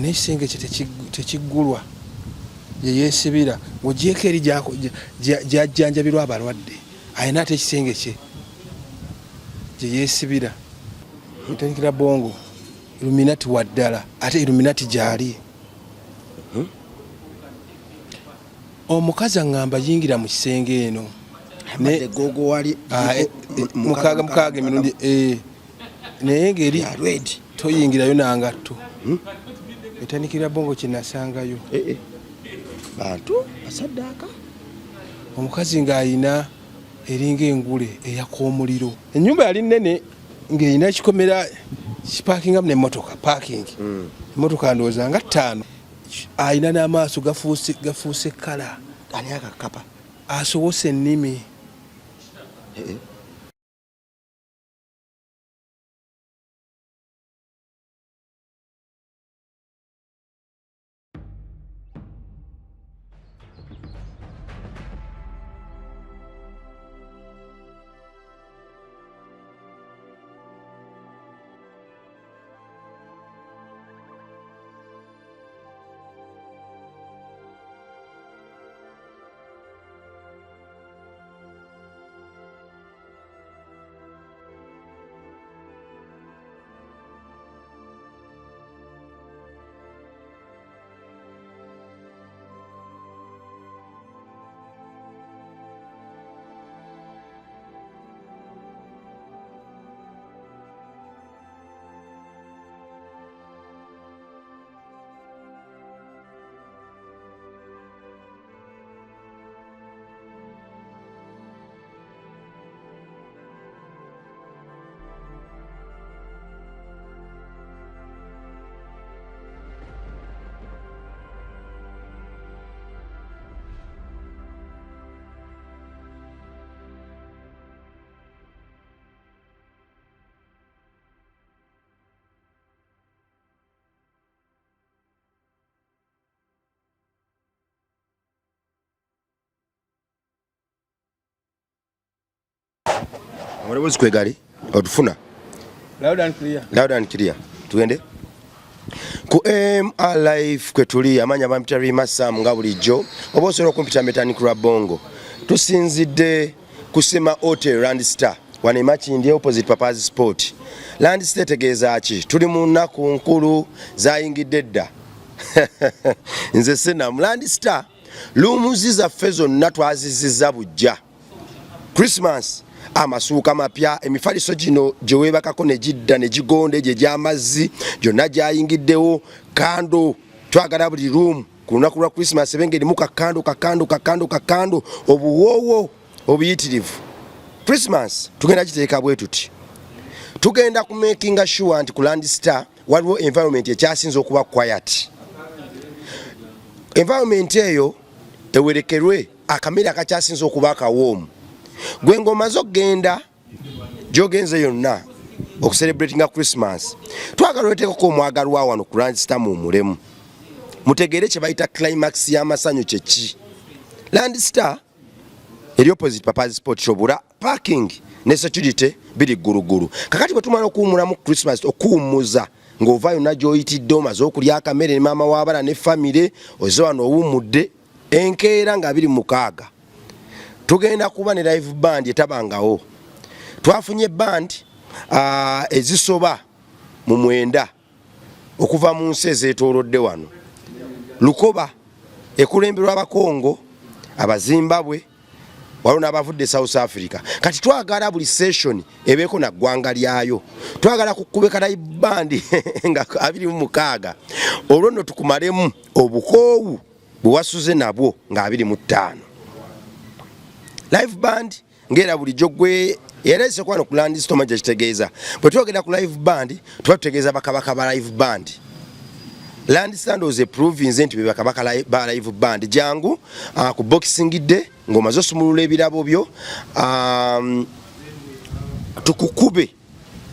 Alina ekisenge kye tekiggulwa gye yeesibira ng'ogyeko eri gy'ajjanjabirwa abalwadde, alina ate ekisenge kye gye yeesibira. Mutanikira bongo Illuminati wa ddala, ate Illuminati gyali. Omukazi aŋŋamba yingira mu kisenge eno. Ah, eh, eh, mukaaga mukaaga emirundi eh. Naye ng'eri toyingirayo nangatto hmm? Etandikira bongo kyenasangayo bantu basaddaaka. Omukazi ng'ayina eringa engule eyaka omuliro. Ennyumba yali nnene ng'erina ekikomera kipakingamu n'emmotoka parking. Emmotoka ndowooza nga ttaano. Alina n'amaaso gafuuse gafuuse kkala. Ani akakapa? Asowose ennimi. Eh, eh. Amaloboozi kwegali otufuna loud and clear. Loud and clear. Tugende ku MR Life kwe tuli amanya bampita Rima Sam nga bulijjo oba osobola okumpita Metanikula Bongo. Tusinzidde kusema Hotel Land Star wano e Makindye opposite Papa's Sport. Land Star etegeeza ki? Tuli mu nnaku nkulu zayingidde dda. Nze Senamu. Land Star luumuzi zaffe zonna twaziziza bujja. Christmas amasuuka mapya, emifaliso gino gye weebakako ne gidda ne gigonda egyo egy'amazzi gyonna gyayingiddewo. Kando twagala buli room ku lunaku lwa Christmas ebe ng'erimu kakando kakando kakando kakando obuwoowo obuyitirivu. Christmas tugenda giteeka bwe tuti, tugenda ku makinga sure nti ku Land Star waliwo environment ekyasinze okuba quiet. Environment eyo ewerekerwe akamere akakyasinze okuba akawoomu. Gwe ng'omaze okugenda gy'ogenze yonna okucelebratinga Christmas, twagala oletekoko omwagalwa wano ku Land Star muwummulemu, mutegeere kye bayita climax y'amasanyu kye ki. Land Star eri opposite Papa's Sport Shop, parking ne security biri gguluggulu. Kakati bwe tumala okuwummulamu Christmas, okuwummuza ng'ova yonna gy'oyitidde omaze okulya akamere ne maama w'abaana ne famire, oze wano owummudde. Enkeera nga 26 tugenda kuba ne live band etabangawo. Twafunye band ezisoba mu 9 okuva mu nsi ezeetoolodde wano. Lukoba ekulemberwa Abakongo, Abazimbabwe, waliwo n'abavudde South Africa. Kati twagala buli session ebeeko na ggwanga lyayo. Twagala kukubeka live band nga 26, olwo nno tukumalemu obukoowu bwe wasuze nabwo nga 25. Live band ng'era bulijjo gwe era ese kwano ku Land Star gye kitegeeza. Bwe twogera ku live band tuba tutegeeza bakabaka ba live band. Land Star ndowooza eprovinze nti be bakabaka ba live band. Jangu ku Boxing Day ng'omaze osumulula ebirabo byo, tukukube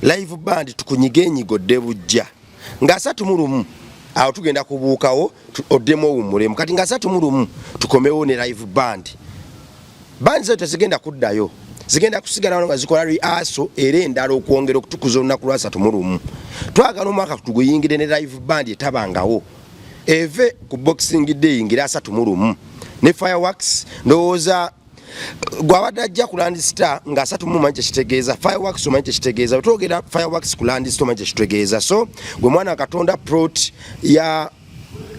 live band tukunyige enyigo dde bujja nga 31. Awo tugenda kubuukawo oddemu owummulemu. Kati nga 31 tukomewo ne live band. Band zo tezigenda kuddayo, zigenda kusigala wano nga zikola rehearsal era endala okwongera okutukuza olunaku lwa 31. Twagala omwaka tuguyingire ne live band etabangawo. Eve ku Boxing Day ngira 31 ne fireworks. Ndowooza gwabadde ajja ku Land Star nga 30 manyi kyekitegeeza fireworks, omanyi kyekitegeeza wetwogera fireworks ku Land Star, omanyi kyekitegeeza. So gwe mwana Katonda, plot ya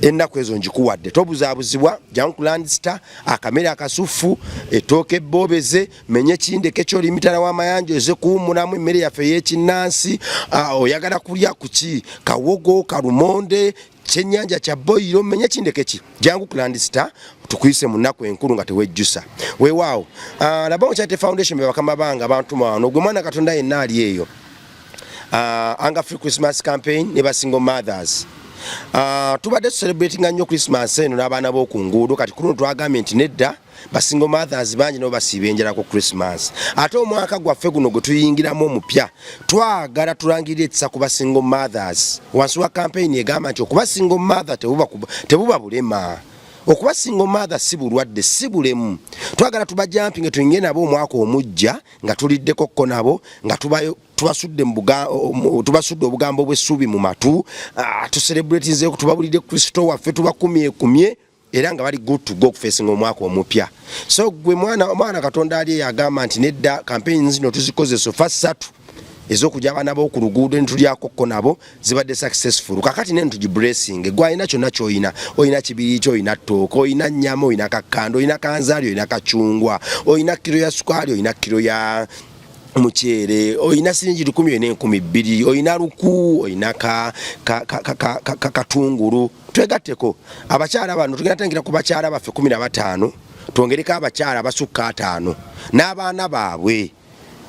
ennaku ezo njikuwadde, tobuzaabuzibwa. Jangu ku Land Star, akamere akasufu, ettooke ebboobeze, menye kindeke kyoli mitala w'amayanja, eze kuwummulamu emmere yaffe ey'ekinnansi. Oyagala kulya kuki? Kawogo, kalumonde, kyennyanja kya boyiro, menye kindeke ki, jangu ku Land Star tukuyise mu nnaku enkulu nga tewejjusa. Weewaawo, Labongo Charity Foundation be bakama bange abantuma wano. Gwe mwana Katonda yenna ali eyo, Hunger Free Christmas campaign ne ba single mothers. Tubadde tucelebratinga nnyo Christmas eno n'abaana b'oku nguudo. Kati ku luno twagambye nti nedda, ba single mothers bangi nabo basiiba enjala ku Christmas. Ate omwaka gwaffe guno gwe tuyingiramu omupya, twagala tulangirire ekisa ku ba single mothers wansi wa campaign egamba nti okuba single mother tebuba bulema, okuba single mother si bulwadde, si bulemu. Twagala tubajumpinge, tuyingire nabo omwaka omujja nga tuliddeko ko nabo, nga tubasudde obugambo bw'essuubi mu matu, tucelebratinzeeko, tubabulidde Kristo waffe, tubakumyekumye era nga bali good to go okufacinga omwaka omupya. So gwe mwana Katonda ali eyo agamba nti nedda, campaign zino tuzikoze so far ssatu ez'okujja abaana b'oku luguudo ne tulyakokko nabo, zibadde successful. Kakati nene tugiblessing. Gwe alina kyonna ky'olina, olina kibiriiti, olina ttooka, olina nnyama, olina kakkanda, olina kanzaali, olina kacungwa, olina kiro ya sukaali, olina kiro ya muceere, olina siringi 1000, olina 2000, olina luku, olina katungulu, twegatteko abakyala bano. Tugenda tangira ku bakyala baffe 15, twongereko abakyala abasukka 50 n'abaana baabwe.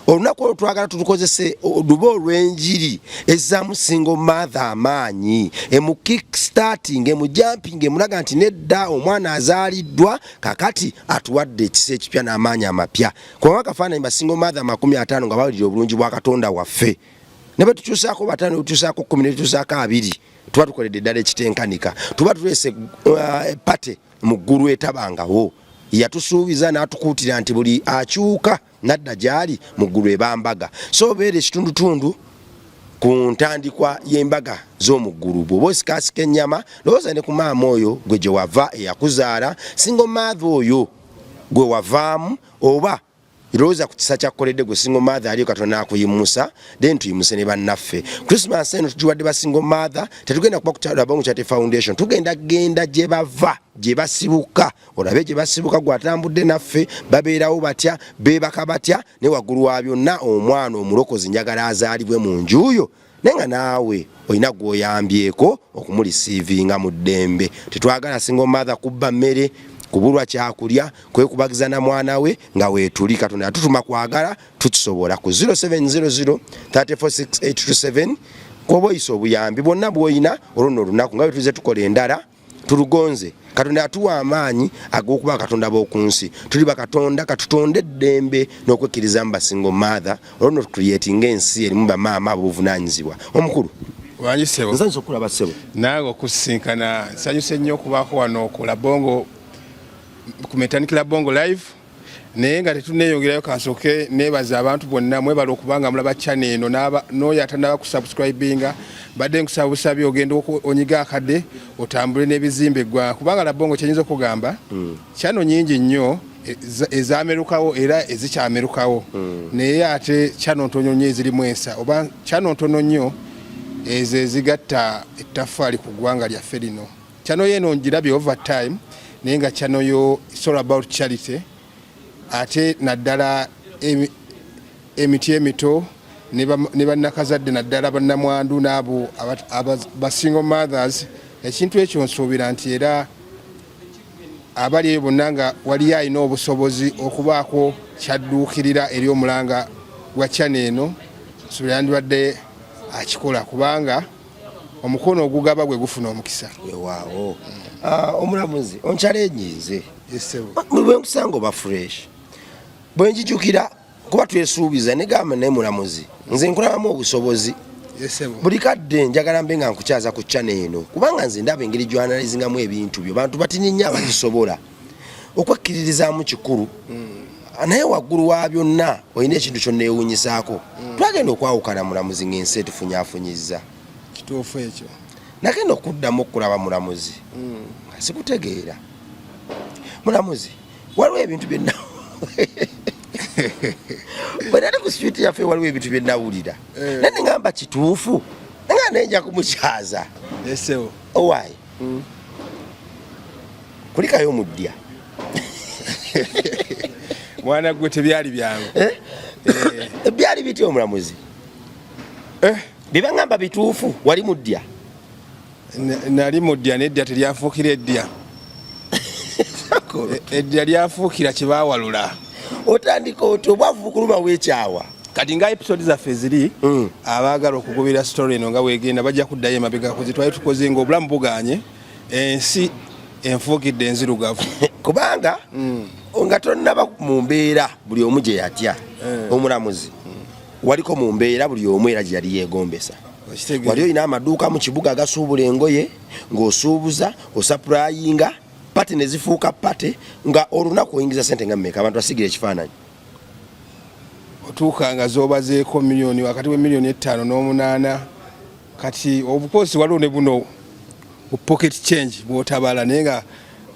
Olunaku olwo twagala tulukozese lube olw'enjiri ezzaamu single mother amaanyi, emu kickstarting, emu jumping, emulaga nti nedda, omwana azaaliddwa kakati atuwadde ekisa ekipya n'amaanyi amapya. Kubanga akafaananyi ba single mother 50 nga bawulira obulungi bwa Katonda waffe, ne bwe tukyusaako 5, ne tukyusaako 10, ne tukyusaako 20, tuba tukoledde ddala ekitenkanika, tuba tuleese party mu ggulu etabangawo. Yatusuubiza n'atukuutira nti buli akyuka nadda gy'ali, mu ggulu ebambaga. So obeera ekitundutundu ku ntandikwa y'embaga z'omu ggulu. Bw'oba osikaasika ennyama, lowooza ne ku maama oyo gwe gye wava eyakuzaala, single mother oyo gwe wavaamu, oba lowooza ku kisa kyakkoledde gwe single mother aliyo. Katonda akuyimusa, then tuyimuse ne bannaffe. Christmas eno tugiwadde ba single mother. Tetugenda kuba ku Labongo Charity Foundation, tugenda genda gye bava, gye basibuka, olabe gye basibuka. Gwatambudde naffe, babeerawo batya, beebaka batya? Ne waggulu wa byonna, omwana omulokozi njagala azaalibwe mu njuyo, naye nga naawe olina gw'oyambyeko okumureceivinga mu ddembe. Tetwagala single mother kubba mmere, kubulwa kyakulya, kwekubagiza na mwana we nga weetuli. Katonda yatutuma kwagala, tukisobola. Ku 0700 346827 kwoba oyisa obuyambi bwonna bw'olina olwo nno olunaku, nga bwe tuze tukola endala, tulugonze. Katonda atuwa amaanyi ag'okuba Katonda b'oku nsi. Tuli bakatonda, katutonde eddembe n'okwekkiriza mu ba single mother. Olwo nno tucreatinga ensi erimu bamaama ab'obuvunaanyizibwa. Omukulu. Wangi ssebo. Nsanyusa okulaba, ssebo. Nange okusisinkana, nsanyuse nnyo okubaako wano ku Labongo, ku Metanik Labongo Live. Naye nga tetuneeyongerayo, kansooke neebaza abantu bonna. Mwebala okubanga mulaba channel eno. N'oyo atanaba kusubscribinga, badde nkusaba busabi ogenda onyiga akadde otambule n'ebizimbe eggwanga, kubanga Labongo kyenyinza okugamba, channel nyingi nnyo ezamerukawo era ezikyamerukawo, naye ate channel ntono nnyo ezirimu ensa, oba channel ntono nnyo ezo ezigatta ettaffaali ku ggwanga lyaffe lino. Channel yeno ngirabye over time, naye nga channel yo it's all about charity, ate naddala emiti emito ne bannakazadde, naddala bannamwandu n'abo ba single mothers. Ekintu ekyo nsuubira nti era abali eyo bonna nga waliyo alina obusobozi okubaako kyadduukirira eri omulanga gwa channel eno, nsuubira yandibadde akikola, kubanga omukono ogugaba gwe gufuna omukisa. Wewaawo. Omulamuzi onchallenginze. Ssebo. Bwe nkusanga oba fresh, bwe njijukira kuba twesuubiza negamba, naye mulamuzi nze nkulabamu obusobozi. Ssebo. Buli kadde njagala mbe nga nkukyaza ku channel eno, kubanga nze ndaba engeri gy'analyzingamu ebintu byo, bantu batini nnyo abagisobola okwekkiririzaamu kikulu. Naye waggulu wa byonna olina ekintu kyonneewunyisaako. Twagenda okwawukana, mulamuzi, ng'ensi etufunyafunyizza. Kituufu ekyo. Nagenda okuddamu okulaba mulamuzi nga sikutegeera. Mulamuzi, waliwo ebintu byenna bwe nali ku street yaffe, waliwo ebintu byenawulira naye nengamba kituufu, nga nenja kumukyaza. Esewo. Owaayi, kulikayo omuddya. Mwana gwe, tebyali byangu. Eh? Byali bitya, omulamuzi? Byebaŋŋamba bituufu, wali muddya? Nali muddya, neddya teryafuukira eddya. Eddya lyafuukira kyebawalula. Otandika oti obwavu bukuluma, weekyawa. Kati nga episode zaffe ziri, abaagala okugobera story eno nga wegenda bajja kuddayo emabega kuzi twali tukoze nga obulamu buganye, ensi enfuukidde enzirugavu. Kubanga nga tonnaba mu mbeera buli omu gye yatya, omulamuzi, waliko mu mbeera buli omu era gye yali yeegombesa. Okitegeera? Wali olina amaduuka mu kibuga agasuubula engoye, ng'osuubuza, osupplyinga, party ne zifuuka party, nga olunaku oyingiza sente nga mmeka? Abantu basigira ekifaananyi. Otuuka nga zobazeeko miliyoni, wakati we 5 miliyoni n'omunaana. Kati obukosi waliwo ne buno bu pocket change bwotabala, naye nga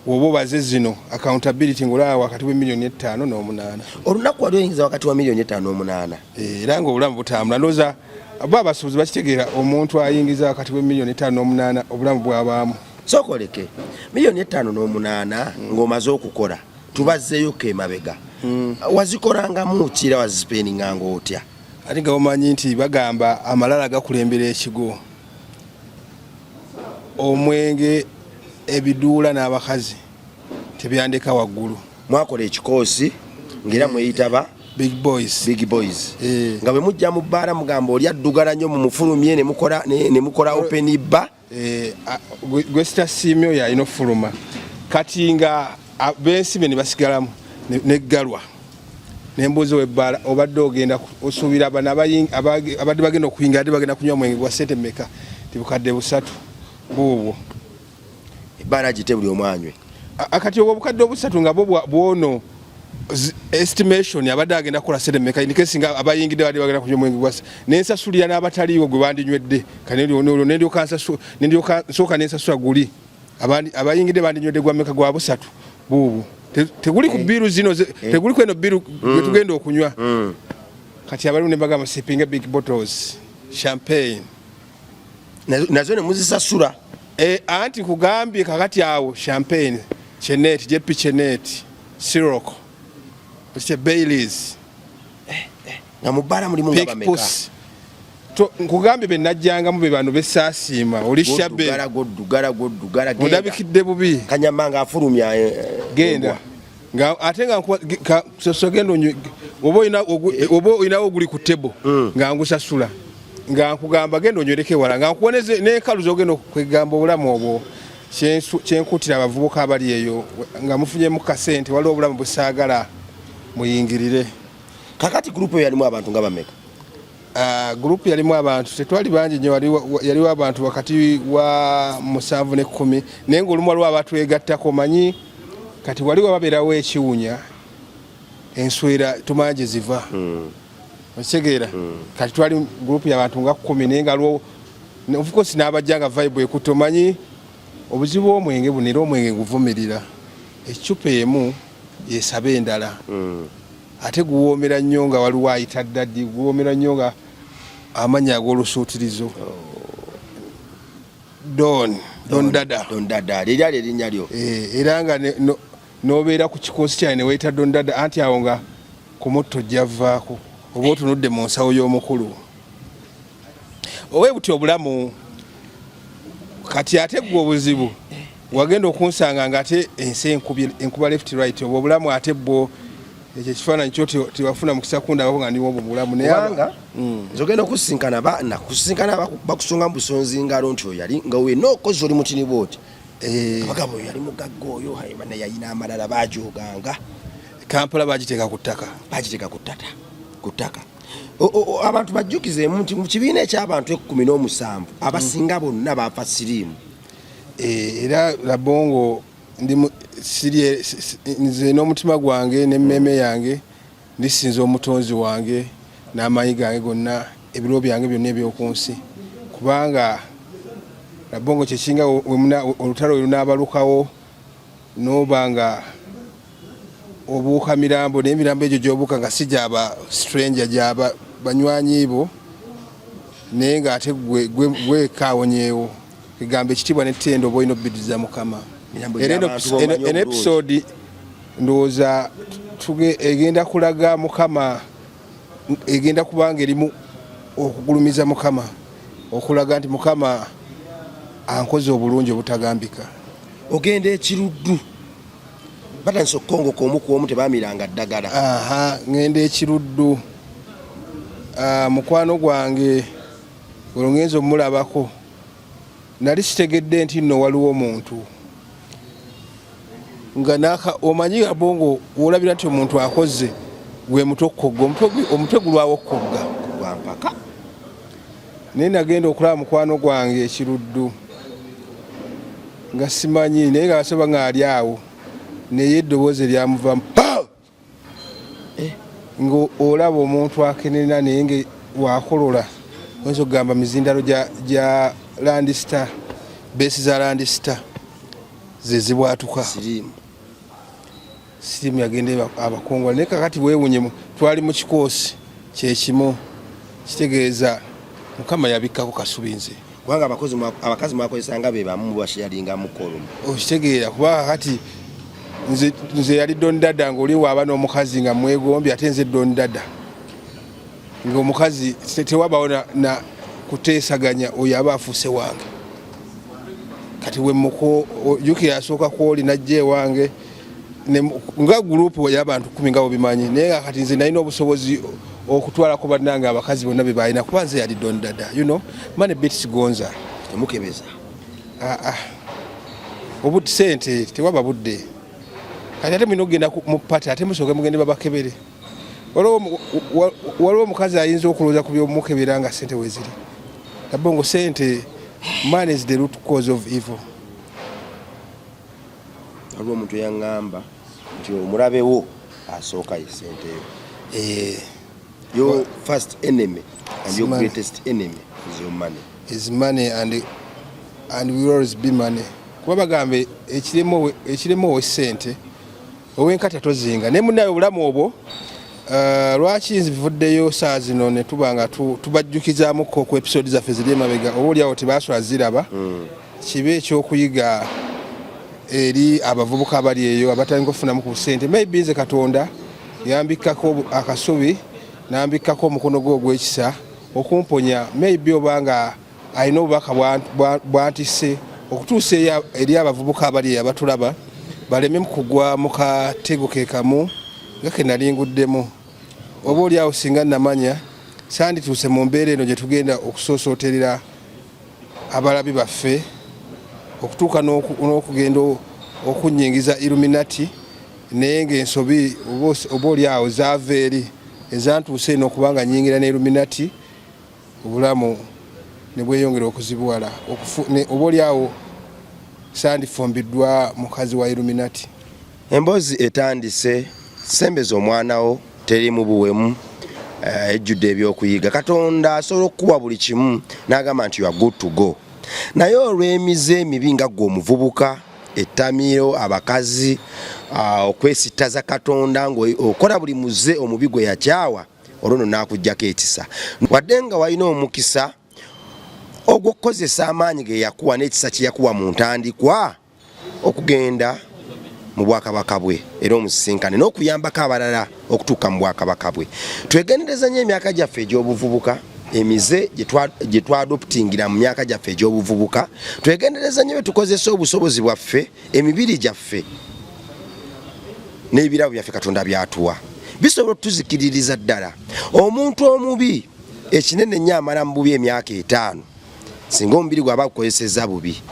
woba obaze zino accountability, ngaolaba wakati we 5 miliyoni n'omunaana. Olunaku wali oyingiza wakati wa 5 miliyoni n'omunaana? Era nga obulamu butambula. Ndowooza bo abasuubuzi bakitegeera, omuntu ayingiza wakati we 5 miliyoni n'omunaana obulamu bwabaamu. Sooka oleke 5 miliyoni n'omunaana ng'omaze okukola, tubazzeeyoko emabega, wazikolangamu ki era wazispendinganga otya? Ate nga omanyi nti bagamba amalala gakulembera ekigo, omwenge, ebiduula n'abakazi tebyandeka waggulu. Mwakola ekikoosi ng'era mweyitaba Big Boys. Big Boys. Eh. Nga bwe mujja mu bbaala mugamba oli addugala nnyo, mumufulumye, ne mukola open bar. Eh, gwe sitasiimye oyo alina ofuluma. Kati nga bensimye ne basigalamu neggalwa, nembuuza owebbaala, obadde ogenda osuubira bano abadde bagenda okuyingira ate bagenda kunywa mwenge gwa sente mmeka? Ti 3,000 buubwo. Ebbaala gite buli omu anywe. Kati obwo 3,000 nga bwo bwono estimation abadde agenda kukola sente mmeka? In case nga abayingidde badde bagenda kunywa omwenge gwa nensasulira n'abataliiwo gwe bandinywedde. Kati olwo nendyoka nsooka nensasula guli abayingidde bandinywedde gwa mmeka? Gwa busatu buubwo. Teguli ku bill zino teguli kweno bill gwe tugenda okunywa. Kati abaliwo ne bagamba sippinga big bottles champagne. Nazo ne muzisasula? E, anti kugambye kakati awo champagne, Chenet, JP Chenet, Ciroc, okite Baileys. Nga mu bbaala mulimu nga Pink bameka? Puss. Nkugambye be najjangamu be bano besaasiima, oli shabe. Goddugala, goddugala, goddugala, genda. Ondabikidde bubi. Kanyama ng'afulumya Genda. embwa. Nga ate nga soso genda onywe oba olina oba olinawo oguli ku table, nga ngusasula, nga nkugamba genda onywereko ewala, nga nkuwoneze n'enkalu zogenda okwegamba. Obulamu obwo kyenkutira abavubuka abali eyo nga mufunyemu kasente, waliwo obulamu busaagala muyingirire. Kakati group eyo yalimu abantu nga bameka? Group yalimu abantu tetwali bangi nnyo, yaliwo abantu wakati wa 7 ne 10, naye ngaolumu waliwo abatwegattako. Manyi kati waliwo babeerawo ekiwunya enswera, tumanyi gye ziva, okitegeera? Kati twali group y'abantu nga 10, naye nga lwo of course n'abajja nga vibe ekutte. Omanyi obuzibu omwenge buno, era omwenge guvumirira eccupa emu yesaba endala, ate guwoomera nnyo nga waliwo ayita daddy, guwoomera nnyo nga amannya ag'olusuutirizo Don, Don Dada. Don Dada lyali erinnya lyo? Eh, era nga n'obeera ku kikoosi kyange ne weeyita Don Dada, anti awo nga ku mutto ojjavaako oba otunudde mu nsawo y'omukulu owe buti obulamu. Kati ate gwe obuzibu wagenda okunsanga nga ate ensi enkubye enkuba left right, obwo obulamu ate bwo ekyo ekifaananyi kyo tewafuna mukisa kundabako nga ndiwo obwo bulamu, naye Kubanga nze ogenda okusinkana nakusinkana bakusonga mu busonzi ngalo nti oyo yali nga wena okozi oli mutini bwoti. Abagamba oyo yali mugagga, oyo hayi, bana yayina amalala bajoganga. Kampala bagiteeka ku ttaka. Bagiteeka ku ttata, ku ttaka. Abantu bajjukizeemu nti mu kibiina eky'abantu 17 abasinga bonna bafa siriimu. Eh, era Labongo ndi siri nze n'omutima gwange n'emmeeme yange ndisinza omutonzi wange n'amaanyi gange gonna, ebiro byange byonna ebyoku nsi, kubanga Labongo kyekinga olutalo welunaabalukawo noba nga obuuka mirambo, naye emirambo egyo gyobuuka nga si gyaba stranger, gyaba banywanyi bo, naye nga ate gwekaawonyeewo. Egamba ekitiibwa n'ettendo oba olina obbidiza Mukama. Era eno episode ndowooza egenda kulaga Mukama, egenda kubanga erimu okugulumiza Mukama, okulaga nti Mukama ankoze obulungi obutagambika. Ogenda ekiruddu, batandise okukongoka omu ku omu, tebamiranga ddagala. Aha, ngenda ekiruddu. Mukwano gwange olwo ngenza omulabako, nali sitegedde nti nno waliwo omuntu nga naka omanyi abongo wolabira nti omuntu akoze gwe mutwe okukogga, omutwe gulwawo okukogga gwampaka. Naye nagenda okulaba mukwano gwange ekiruddu nga simanyi, naye nga basoba nga ali awo, naye eddoboozi eryamuvamu nga olaba omuntu akenena, naye nga wakolola oyinza okugamba mizindalo gya landista, beesi za landista zezibwatuka. Sirimu yagenda abakongwa. Naye kakati wewunyemu, twali mu kikoosi kyekimu, kitegeeza Mukama yabikkako kasubi nze. Kubanga abakazi mwakozesanga be bamu, basharingamuko olumu. Okitegeera, kuba kakati nze yali don dada, ngaoli waaba n'omukazi nga mwegombye, ate nze don dada ngaomukazi tewabawo na kuteesaganya, oyo aba afuuse wange. Kati wemuko yasooka kwoli najja ewange nga gurupu y'abantu 10 nga bobimanyi, naye nga kati nze nalina obusobozi okutwalako bannange abakazi bonna be balina, kuba nze yali don dada, you know, money beats gonza. Temukebeza. Ah, ah. Obu sente tewaba budde. Kati ate mulina okugenda mu party, ate musooke mugende babakebere. Waliwo omukazi ayinza okulowooza ku byomukebera nga sente weziri. Labongo, sente, money is the root cause of evil. Waliwo omuntu eyaŋŋamba nti omulabewo asooka ye senteyo. Your first enemy and your Money. greatest enemy is your money. Is money and will always be money, kuba bagambe ekiremu owe sente owenkata tozinga. Naye munaye obulamu obwo, lwaki nzivuddeyo saa zino ne tuba nga tubajjukizaamuko ku episode zaffe ziri emabega, oba oliawo tebasula ziraba, kibe ekyokuyiga eri abavubuka abali eyo abatandika okufunamu ku sente. Maybe nze Katonda yambikkako akasubi, nambikkako omukono gwe ogw'ekisa okumponya, maybe obanga alina obubaka bwantisse okutuusa eri abavubuka abali eyo abatulaba, baleme kugwa mu katego ke kamu nga ke nalinguddemu. Oba oliawo singa namanya, sandituuse mu mbeera eno gye tugenda okusoosooterera abalabi baffe, okutuuka n'okugenda okunyingiza Illuminati. Naye ng'ensobi oba oli awo zaava eri ezantuuse eno, okubanga nyingira ne Illuminati, obulamu ne bweyongera okuzibuwala. Oba oli awo sandifumbiddwa mukazi wa Illuminati. Emboozi etandise. Sembeza omwana wo, terimu buwemu, ejjudde ebyokuyiga. Katonda asobola okukuwa buli kimu n'agamba nti you are good to go, naye olw'emize emibi nga ggwe omuvubuka, ettamiiro, abakazi, okwesittaza Katonda ng'okola buli muze omubi gwe yakyawa, olwo nno n'akuggyako ekisa, wadde nga walina omukisa ogw'okukozesa amaanyi ge yakuwa n'ekisa kye yakuwa mu ntandikwa okugenda mu bwakabaka bwe era omusisinkane n'okuyambako abalala okutuuka mu bwakabaka bwe. Twegendereza nnyo emyaka gyaffe egy'obuvubuka, emize gye twadoptingira mu myaka gyaffe egy'obuvubuka. Twegendereza nnyo bwe tukozesa obusobozi bwaffe, emibiri gyaffe n'ebirabo byaffe Katonda byatuwa, bisobola okutuzikiririza ddala. Omuntu omubi ekinene nnyo amala mu bubi emyaka 5, singa omubiri gwaba gukozesezza bubi.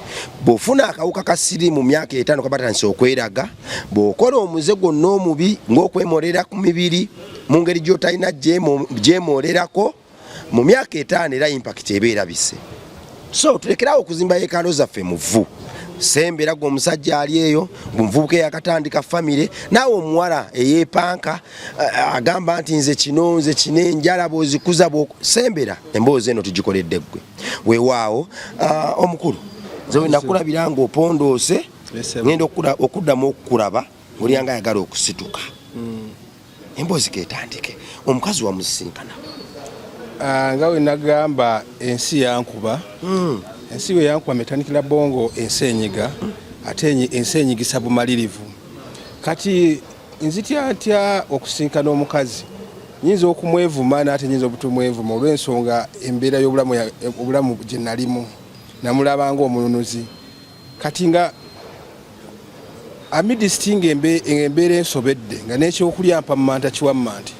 Bw'ofuna akawuka ka siriimu mu myaka 5 kaba tandise okweraga. Bw'okola omuze gwonna omubi ng'okwemolera ku mibiri mu ngeri gy'otalina gyemolerako mu myaka 5, era impact eba erabise. So tulekerawo okuzimba yeekaalo zaffe mu vvu. Sembera gwe omusajja ali eyo, gwe eyakatandika famire, naawe omuwala eyeepanka, agamba nti nze kino, nze kino, enjala bw'ozikuza, sembera. Emboozi eno tugikoledde ggwe. Weewaawo, omukulu. Nze we nakulabira nga opondoose, ngenda okuddamu okukulaba ng'olyanga ayagala okusituka. Emboozi ketandike. Omukazi wamusisinkana? Ah, nga we nagamba, ensi yankuba. Ensi we yankuba metandikira bongo, ensi enyiga, ate ensi enyigisa bumalirivu. Kati nzitya ntya okusinkana omukazi? Nyinza okumwevuma, naate nyinza obutumwevuma olw'ensonga embeera y'obulamu obulamu gye nalimu. Namulaba nga omununuzi. Kati nga amidst nga embeera ensobedde, nga n'ekyokulya mpa mumanta kiwamma nti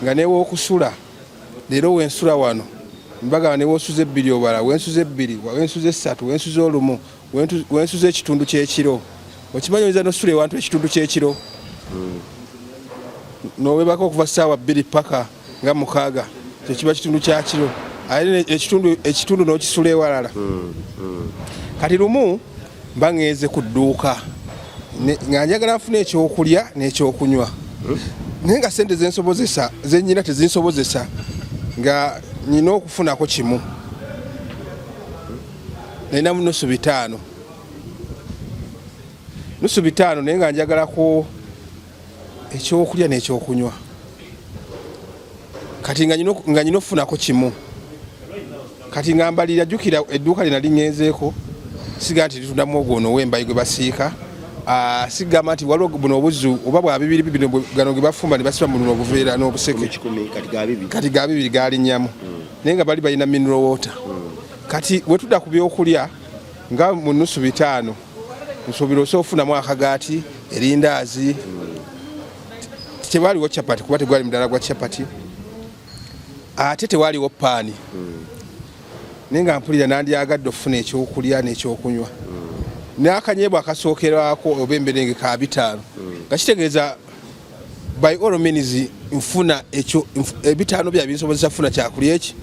nga newokusula leero wensula wano mbagamba newosuza ebbiri obala wensuza ebbiri, wensuza essatu, wensuza olumu, wensuza ekitundu kyekiro. Okimanyi oyinza nosula ewantu ekitundu kyekiro nowebaka okuva ssaawa 2 paka nga 6, kyekiba kitundu kyakiro, ate ekitundu n'okisula ewalala. Kati lumu mba ŋŋenze ku dduuka nga njagala nfune ekyokulya n'ekyokunywa, naye nga sente zensobozesa zenyina tezinsobozesa, nga nyina okufunako kimu. Nalinamu 550, 550, naye nga njagalako ekyokulya n'ekyokunywa. Kati nga nyina okufunako kimu. Kati nga mbalira, jjukira edduuka lye nali ŋŋenzeeko siga nti litundamu ogwo ono ow'embayi gwe basiika. Ah, sigamba nti waliwo buno obuzu oba bwa bibiri bino gano ge bafumba ne basiba mu buno obuveera n'obuseke. 10, kati ga 2. Kati ga 2 galinnyamu, naye nga bali balina mineral water. Kati bwe tudda ku byokulya, nga mu 550 nsuubira osobola okufunamu akagaati, erindaazi. Tewaliwo chapati kuba tegwali mudala gwa chapati, ate tewaliwo paani, naye nga mpulira nandyagadde okufuna ekyokulya n'ekyokunywa n'akanyeebwa akasookerwako oba emberenge ka 500, nga kitegeeza by all means nfuna ekyo 500 bya binsobozesa kufuna kyakulya eki.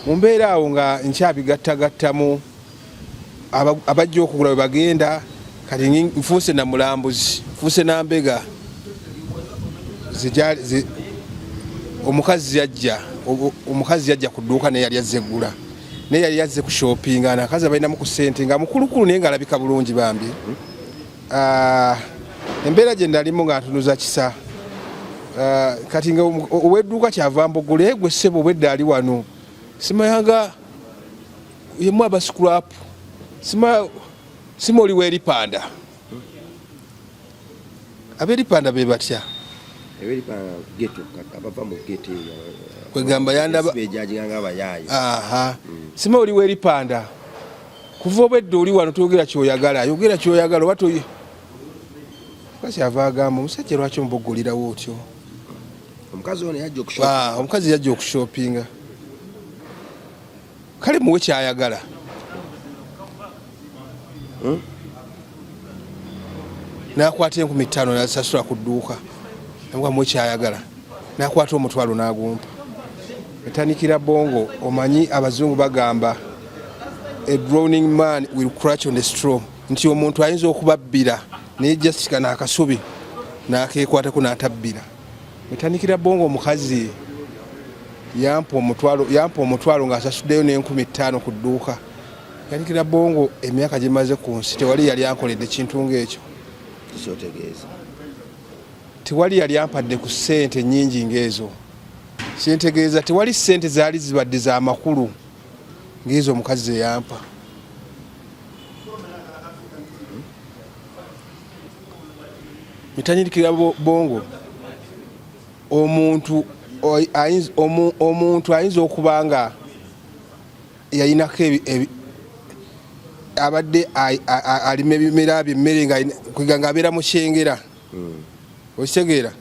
Mu mbeera awo nga nkyabigattagattamu, abajja okugula bwe bagenda. Kati nfuuse na mulambuzi, nfuuse nambega. Omukazi yajja, omukazi yajja ku dduuka, naye yali azze eggula, naye yali azze ku shoppinga. Nakazi abalinamu ku ssente, nga mukulukulu, naye ng'alabika bulungi bambi. Ah, embeera gye nalimu nga ntunuza kisa. Ah, kati nga ow'edduuka kyava mbugule, gwe ssebo, obwedda ali wano simayanga yemu aba scrap, sima sima oli w'eripanda, ab'eripanda be batya? Abava mu ghetto eyo. Kwegamba yandaba. Bejajinga abayaayi. Aha, sima oli w'eripanda, kuva obwedda oli wano, toyogera kyoyagala, yogera kyoyagala oba toyi. Mukazi ava agamba, omusajja lwaki omuboggolerawo otyo? Omukazi ono yajja okushopa. Ah, omukazi yajja okushopinga, kale muwe kyayagala. Nakwata 5000 nazisasula ku dduuka, namuga muwe kyayagala, nakwata 500 n'agumpa. Etandikira bongo. Omanyi abazungu bagamba, "A drowning man will clutch on the straw," nti omuntu ayinza okubabbira, naye just kano akasubi n'akeekwatako n'atabbira. Etandikira bongo. Omukazi yampa 500, yampa 500 ng'asasuddeyo n'5000 ku dduuka. Yandikira bongo, emyaka gyemaze ku nsi tewali yali ankoledde kintu ng'ekyo. Kikyotegeeza? Tewali yali ampadde ku ssente nnyingi ng'ezo. Kyentegeeza, tewali ssente zaali zibadde za makulu ng'ezo omukazi ze yampa. Mitanyirikira bongo, omuntu omuntu ayinza okuba nga yalinako abadde alima ebimera bye, emmere, nga ng'abeera mu kyengera, okitegeera,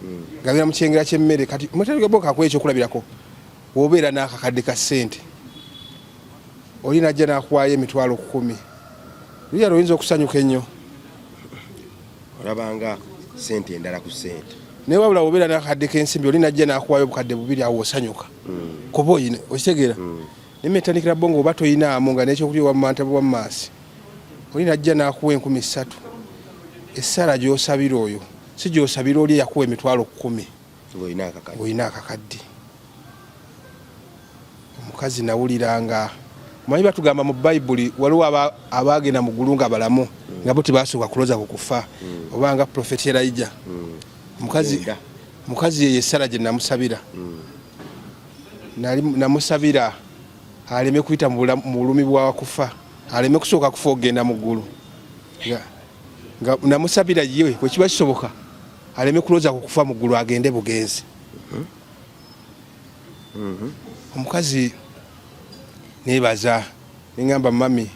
ng'abeera mu kyengera ky'emmere. Kati mutalikakuwa ekyokulabirako, wobeera n'akakadde ka ssente, oli najja n'akuwaayo 100,000, luyala oyinza okusanyuka ennyo. Olabanga sente endala ku sente. Naye wabula wobeera n'akakadde k'ensimbi, oli najja n'akuwaayo 2000, awo osanyuka kuba oyina, okitegeera. Naye metandikira bongo, oba toyinaamu nga n'ekyokulya owamanta bwammaasi, oli najja n'akuwa 3000, essala gy'osabira oyo si gy'osabira oli eyakuwa 100,000. Ng'olina akakadde. Ng'olina akakadde. Omukazi nawulira nga Omanyi batugamba mu Bayibuli waliwo abaagenda mu ggulu nga balamu, nga bo tebasooka kuloza ku kufa, oba nga Prophet Elijah. Mukazi yeyo essala gye namusabira. Namusabira aleme kuyita mu bulumi bwa kufa, aleme kusooka kufa okugenda mu ggulu. Nga namusabira ye bwe kiba kisoboka aleme kuloza ku kufa mu ggulu, agende bugenzi. Omukazi nebaza, neŋamba, "Mami,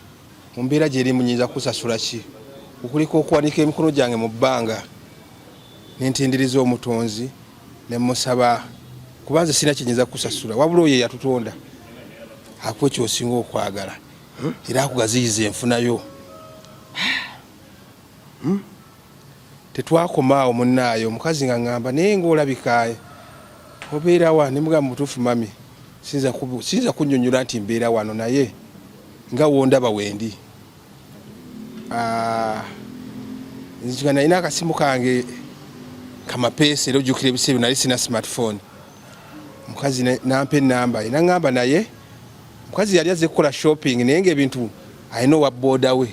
mu mbeera gyerimu nyinza kusasula ki okuleka okuwanika emikono gyange mu bbanga nentendерeza Omutonzi nemusaba, kuba nze sirina kyenyinza kusasula, wabula oyo eyatutonda akuwa kyosinga okwagala era akugaziyiza enfunayo." Tetwakomaawo, munnaayo omukazi nga ŋŋamba, "Naye ngaolabika obeera wa?" Nemugamba, "Mutuufu mami, siyinza kunnyonnyola nti mbeera wano, naye nga wondaba wendi." Nzijukira nalina akasimu kange kamapeesa, era ojjukira ebiseera ebyo nali sina smartphone. Omukazi nampa enamba ye, naŋŋamba, naye omukazi yali azze kukola shopping, naye ngaebintu alina owa booda we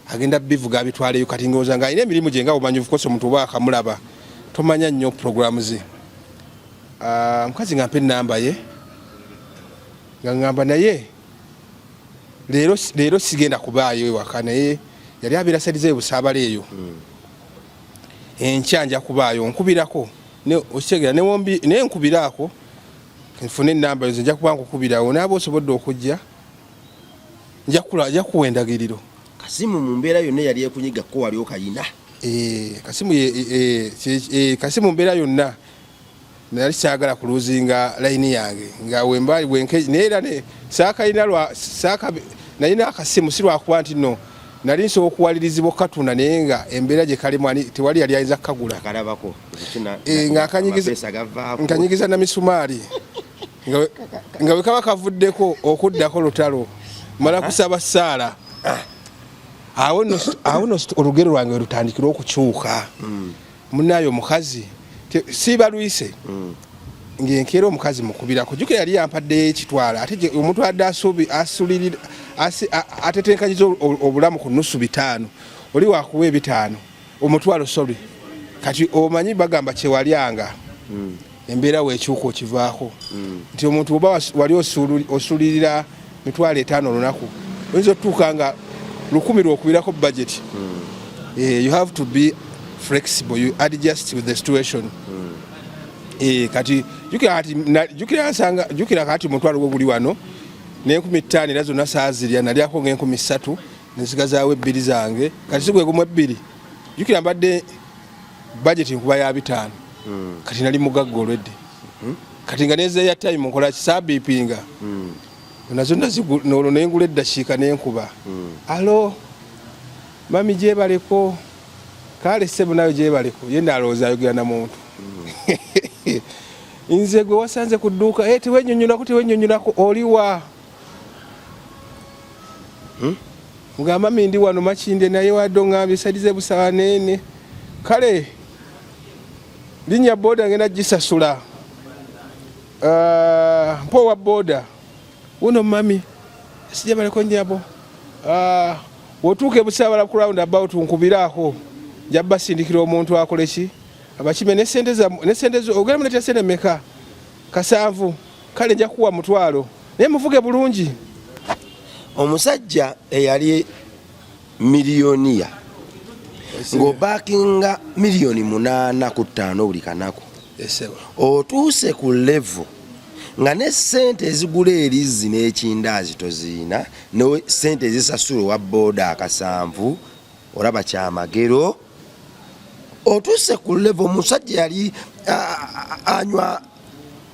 agenda bivuga abitwaleyo. Kati ndowooza nga alina emirimu gye, nga omanyi, of course omuntu oba akamulaba tomanya nnyo programu ze. Omukazi nga mpa enamba ye, nga ŋŋamba, "Naye leero sigenda kubaayo ewaka." Naye yali abeera side ze Busaabala eyo. "Enkya nja kubaayo, nkubirako." Okitegeera, naye nkubiraako nfune enamba, nze nja kuba nkukubirawo, naaba osobodde okujja, nja kuwa endagiriro. Kasimu mu mbeera yonna eyali ekunyiga ko wali okayina? Kasimu kasimu mbeera yonna nali saagala kuluzinga layini yange nga wemba wenke, naye era saakayina lwa saaka nalina akasimu si lwakuba nti no nali nsobola okuwalirizibwa okukatunda, naye nga embeera gye kalimu tewali yali ayinza kukagula. Akalabako. Nga nkanyigiza na misumaali, nga bwe kaba kavuddeko okuddako lutalo, mala kusaba ssaala. Awo nno olugero lwange lutandikira okukyuka. Munaayo omukazi siibalwise ng'enkeera omukazi mukubirako. Jjukira yali yampaddeyo ekitwalo, ate omuntu adde asulirira atetenkanyiza obulamu ku nusu 500, oli wakuwa 500, omutwalo, sorry. Kati omanyi bagamba kyewalyanga embeera weekyuka okivaako, nti omuntu oba wali osulirira 50,000 olunaku, oyinza otutuuka nga 1,000 lwokubirako budget. You have to be flexible, you adjust with the situation. Kati jjukira, kati jjukira nsanga, jjukira kati omutwalo gwo guli wano n'5,000, era zonna saazirya, nalyako nga 3,000 nensigazaawo ebbiri zange. Kati si gwe gumu ebbiri? Jjukira mbadde budget nkuba ya 500. Kati nali mugagga olwedde, kati nga nezeeya time nkola kisaabiipinga nazo nolwo nengula eddakiika nenkuba, "Alo mami, gyebaleko." "Kale ssebo, nayo gyebaleko." Ye nalowooza ayogera na muntu. "Nze gwe wasanze ku dduuka." "Eh, tewenyonyolako, tewenyonyolako, oliwa?" Mugamba, "Mami, ndi wano Makindye, naye wadde oŋŋambye side ze Busabaneene." "Kale linnya booda, ngenda gisasula. Mpa owa booda wuno." "Mami, sijabaleko nyabo. Wotuuka ebusaabala ku round about nkubiraako, nja basindikira omuntu akole ki, abakime ne sente zo. Ogenda muleetera sente meka?" "700." "Kale nja kuwa 500, naye muvuge bulungi." Omusajja eyali miliyoniya ng'obaakinga miliyoni 8 ku 5 buli kanaku, otuuse ku level nga ne sente ezigula erizzi n'ekindaazi toziina, ne sente ezisasula owa booda 700, olaba kyamagero. Otuuse ku level omusajja yali anywa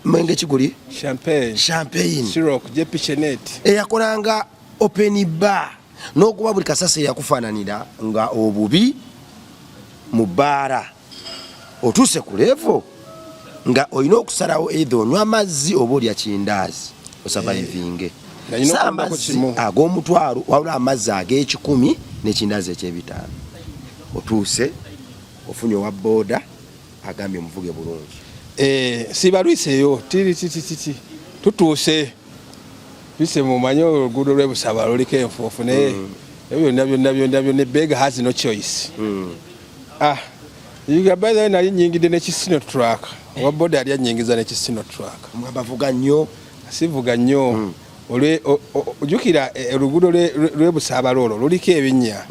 mwenge kiguli champagne, champagne, Ciroc, JP Chenet, eyakolanga open bar n'okuba buli kasasi eyakufaananira nga obubi mu bbaala, otuuse ku level nga olina okusalawo either onywa amazzi oba olya kindaazi osurvivinge. Nga nina Si okulondako amazzi kimu. ag'omutwalo, wabula amazzi ag'ekikumi n'ekindaazi ekyebitaano. Otuuse ofunye owa booda agambye muvuge bulungi. Sibalwiseeyo tiri titi titi, tutuuse. Bise mumanye oluguudo lw'e Busaba luliko enfuufu, naye ebyo byonna byonna byonna byonna, beggar has no choice. Ah, by the way, nali nyingidde ne ki Sinotruk. Owa boda yali anyingiza ne ki Sinotruk. Bavuga nnyo. Sivuga nnyo. Ojjukira oluguudo lw'e Busaabala olwo luliko ebinnya.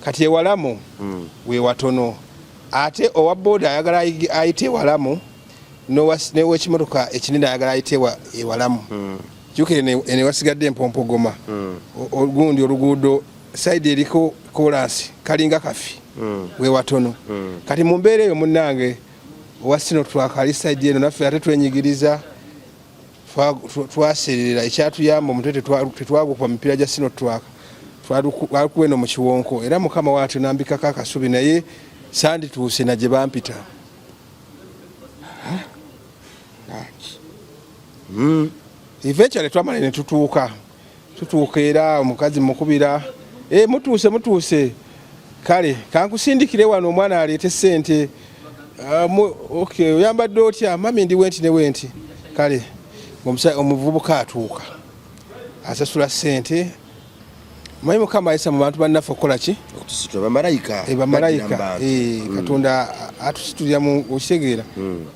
Kati ewalamu we watono, ate owa boda ayagala ayite ewalamu, n'owekimotoka ekinene ayagala ayite ewalamu. Jjukira eno wasigadde empompogoma. Ogundi oluguudo side eriko kolansi kalinga kafi, we watono. Kati mu mbeera eyo, munnange, owa Sinotruk ali side eno, naffe ate twenyigiriza, twaserera. Ekyatuyamba, omutwe tetwagukuba mipiira gya Sinotruk, twalukuba eno mu kiwonko. Era Mukama waatyo nambikako akasubi, naye sandituuse na gye bampita. Eventually twamala ne tutuuka, tutuuka era omukazi mukubira, e, mutuuse, mutuuse, kale kankusindikire wano omwana aleete sente. Okay, oyambadde otya mami? Ndi wenti ne wenti. Kale omuvubuka atuuka, asasula sente. Manyi Mukama ayisa mu bantu bannaffe okukola ki? Okutusitula, bamalayika. Eh, bamalayika. Eh, Katonda atusitulira mu, okitegeera?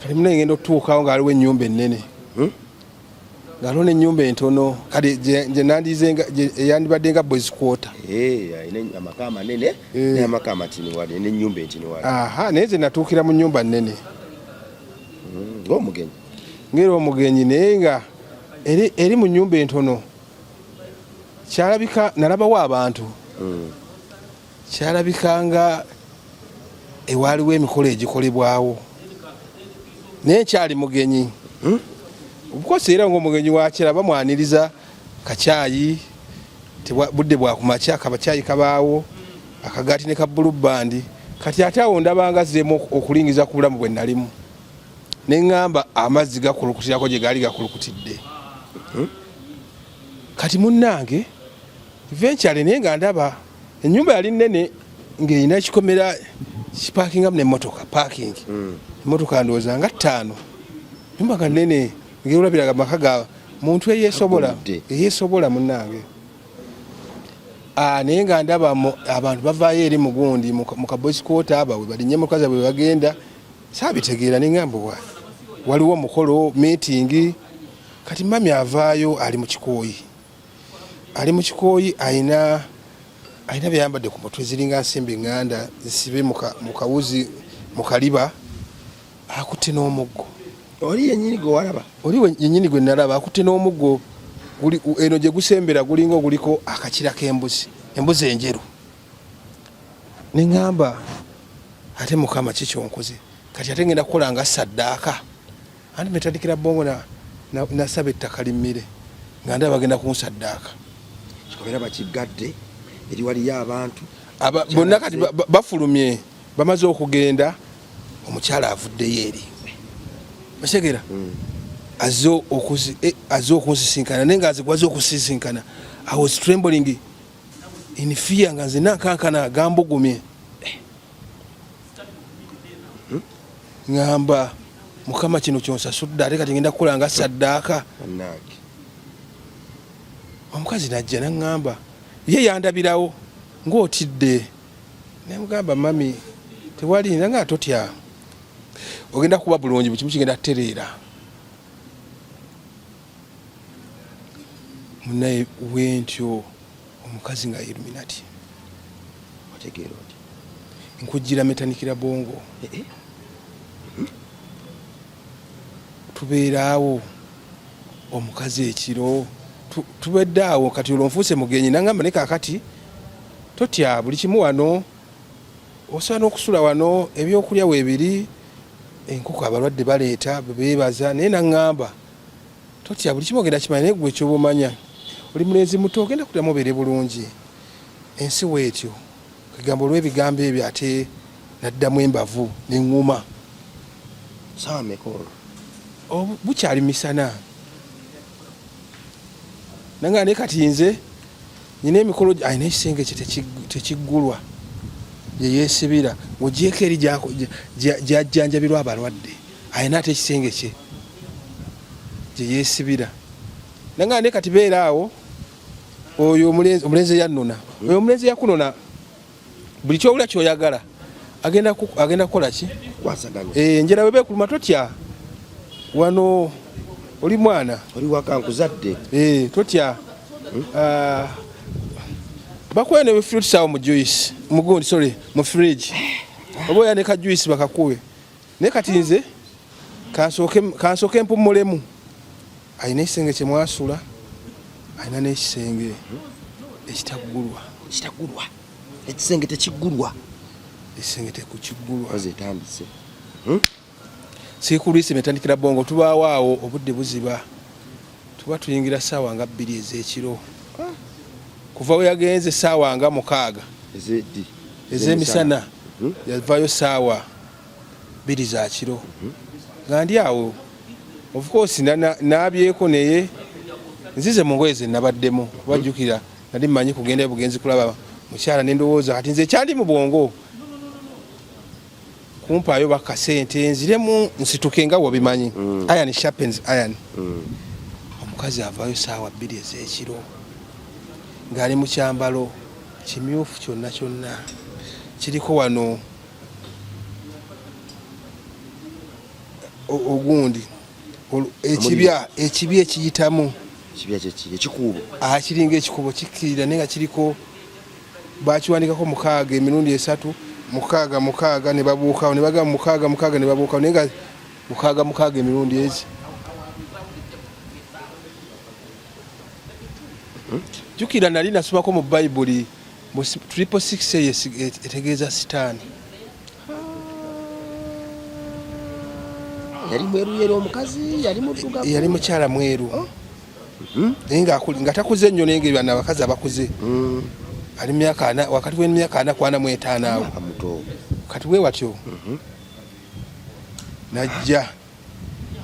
Kati munaye ngenda okutuukawo nga waliwo ennyumba ennene, nga waliwo n'ennyumba entono. Kale gye nandize eyandibadde nga boys quarter. Eh, alina amaka amanene n'amaka amatini wali n'ennyumba entini wali. Aha, naye nze natuukira mu nnyumba nnene. Ng'omugenyi. Ngera omugenyi, naye nga eri mu nnyumba entono. Kyalabika nalabawo abantu, kyalabika nga ewaaliwo emikolo egikolebwawo, naye nkyali mugenyi. Of era ngaomugenyi wakira bamwaniriza kacyayi, budde bwakumakya, kabacyayi kabaawo, akagaati ne ka Blue Band. Kati ate awo ndabanga zeemu okulingiza ku bulamu bwe nalimu, neŋŋamba amazzi gakulukutirako gye gaali gakulukutidde. Kati munnange, eventually, naye nga ndaba ennyumba yali nnene, ng'erina ekikomera kipakingamu n'emmotoka, parking, emmotoka ndowooza nga ttaano. Nyumba nga nnene, ng'olabiraga amaka ga muntu eyeesobola. Agudde. Eyeesobola, munnange. Ah, naye nga ndaba abantu bavaayo eri mugundi mu ka boys quarter, abawe balinye emotoka zaabwe bagenda. Saabitegeera, neŋŋamba wa waliwo omukolo, meeting. Kati mami avaayo ali mu kikooyi, ali mu kikooyi, alina byayambadde ku mutwe, ziringa nsimbi ŋŋanda zisibe mu kawuzi mu kaliba, akutte n'omuggo. Oli yennyini gwe walaba? Oli yennyini gwe nalaba, akutte n'omuggo eno gye gusembera gulinga oguliko akakira k'embuzi, embuzi enjeru. Neŋŋamba, ate Mukama kikyonkoze, kati ate ngenda kukola nga saddaaka. Anti metandikira bongo nasaba ettaka limmire, nga ndaba bagenda kunsaddaaka. Kikomera bakigadde, eri waliyo abantu. Bonna kati bafulumye, bamaze okugenda. Omukyala avuddeyo eri, otegera, azze okunsisinkana, naye nga azigwaze okusisinkana, I was trembling in fear, nga nze nkankana, gambugumye. Ŋŋamba, Mukama, kino kyonsasudde, ate kati ngenda kukola nga saddaaka. Bannange. Omukazi najja naŋŋamba, ye yandabirawo, ng'otidde? Nemugamba, mami, tewali. Nanga totya, ogenda kuba bulungi, buli kimu kigenda kutereera. Munaye, wentyo omukazi nga Illuminati. Otegeera oti? Nkujira metanikira bongo. Eh, eh. Tubeeraawo omukazi ekiro, tubedde awo. Kati olwo nfuuse mugenyi. Nangamba, ne kakati totya, buli kimu wano, osobola n'okusula wano, ebyokulya weebiri, enkoko abalwadde baleeta beebaza. Naye naŋŋamba, totya, buli kimu ogenda kimanya, naye gwe kyoba omanya oli mulenzi muto, ogenda kuddamu obeere bulungi, ensi weetyo. Kegamba olw'ebigambo ebyo, ate naddamu embavu neŋŋuma. Saawa meka olwo? Bukyali misana. Nanga naye kati nze nyina emikolo, alina ekisenge kye tekiggulwa, gye yeesibira. Ng'ogyeko eri gyajjanjabirwa abalwadde, alina ate ekisenge kye gye yeesibira. Nanga naye kati beera awo. Oyo omulenzi, omulenzi eyannona, oyo omulenzi eyakunona, buli kyowulira kyoyagala agenda agenda kukola ki? Kwasaganya. Eh, njera webe kuluma totya, wano oli mwana, oli waka nkuzadde. Eh, totya. Ah, bakuwe ne fruits awo mu juice, mugundi, sorry, mu fridge, oba oya ne ka juice bakakuwe. Naye kati nze kansooke mpummulemu. Alina ekisenge kye mwasula, alina n'ekisenge ekitaggulwa. Ekitaggulwa, ekisenge tekiggulwa. Ekisenge tekukiggulwa. Oze etandise. Sikulwise metandikira bongo, tubaawo awo obudde buziba, tuba tuyingira ssaawa nga 2 ez'ekiro, kuva we yagenze ssaawa nga 6 ezeddi? Ez'emisana. Yavaayo ssaawa 2 za kiro, nga ndi awo. Of course naabyeko, naye nzize mu ngoye ze nabaddemu, kuba jjukira nali mmanyi kugendayo bugenzi kulaba mukyala. Nendowooza kati nze ekyandi mu bwongo kumpaayo bakasente nziremu nsituke, nga wobimanyi, iron sharpens iron. Omukazi avaayo saawa 2 ez'ekiro ng'ali mu kyambalo kimyufu kyonna kyonna, kiriko wano ogundi ekibya ekiyitamu. Ekibya kyeki? Ekikuubo? Ah, kiringa ekikubo, kikkirira, naye nga kiriko bakiwandikako 6 emirundi 3, 6 6, ne babuukawo, ne bagamba 6 6, ne babuukawo, naye nga 6 6 emirundi ezi. Jjukira nali nasomako mu Bayibuli mu 666, eyo etegeeza sitaani. Yali mweru yeri omukazi? Yali muddugavu? Yali mukyala mweru, naye nga takuze nnyo, naye nga bano abakazi abakuze, ali myaka 40, wakati w'emyaka 40 ku 45 awo. Myaka muto. Kati we watyo najja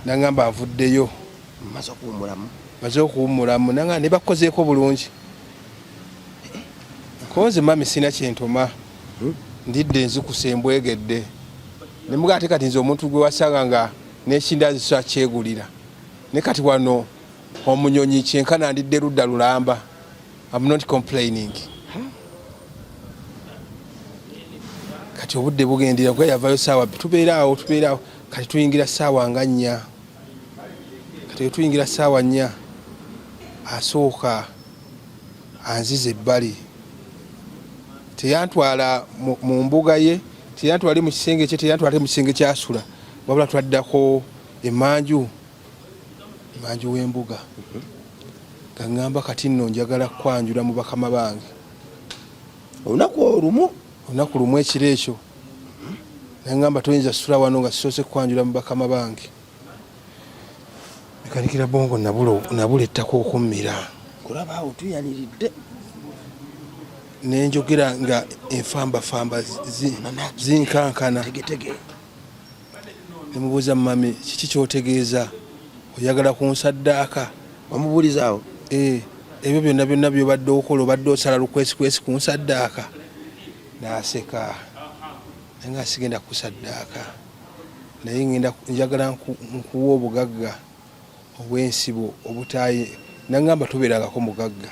naŋŋamba nvuddeyo. Maze okuwummulamu. Maze okuwummulamu, naŋŋamba ne bakukozeeko bulungi. Konze mami sina kyentoma, ndidde nzikusa embwegedde. Nemugaa ate kati nze omuntu gwe wasanga nga n'ekindazi so akyegulira, ne kati wano omunyonyi kyenkana ndidde ludda lulamba. I'm not complaining. Kati obudde bugendera, kuba yavayo saawa, tubeera awo, tubeera awo, kati tuyingira saawa nga 4. Kati we tuyingira saawa 4, asooka anziza ebbali. Teyantwala mu mbuga ye, teyantwala mu kisenge kye, teyantwala ate mu kisenge kyasula, wabula twaddako emanju, emanju w'embuga, nga ŋŋamba kati nno njagala kwanjula mu bakama bange. Olunaku olumu? Olunaku lumu ekiro ekyo naŋŋamba toyinza sula wano nga sisoose kwanjula mu bakama bange. Mekanikira bongo nabula ettaka okummira. Kulaba awo tuyaniridde. Nenjogera nga enfambafamba zinkankana. Tegetege. Nemubuuza, mami kiki kyotegeeza? Oyagala kunsaddaaka? Wamubuulizaawo? Eh, ebyo byonna byonna byobadde okola, obadde osala lukwesikwesi kunsaddaaka? Naseka, naye nga sigenda kusaddaaka, naye ngenda njagala nkuwa obugagga obw'ensibo obutayi. Naŋŋamba tobeerangako mugagga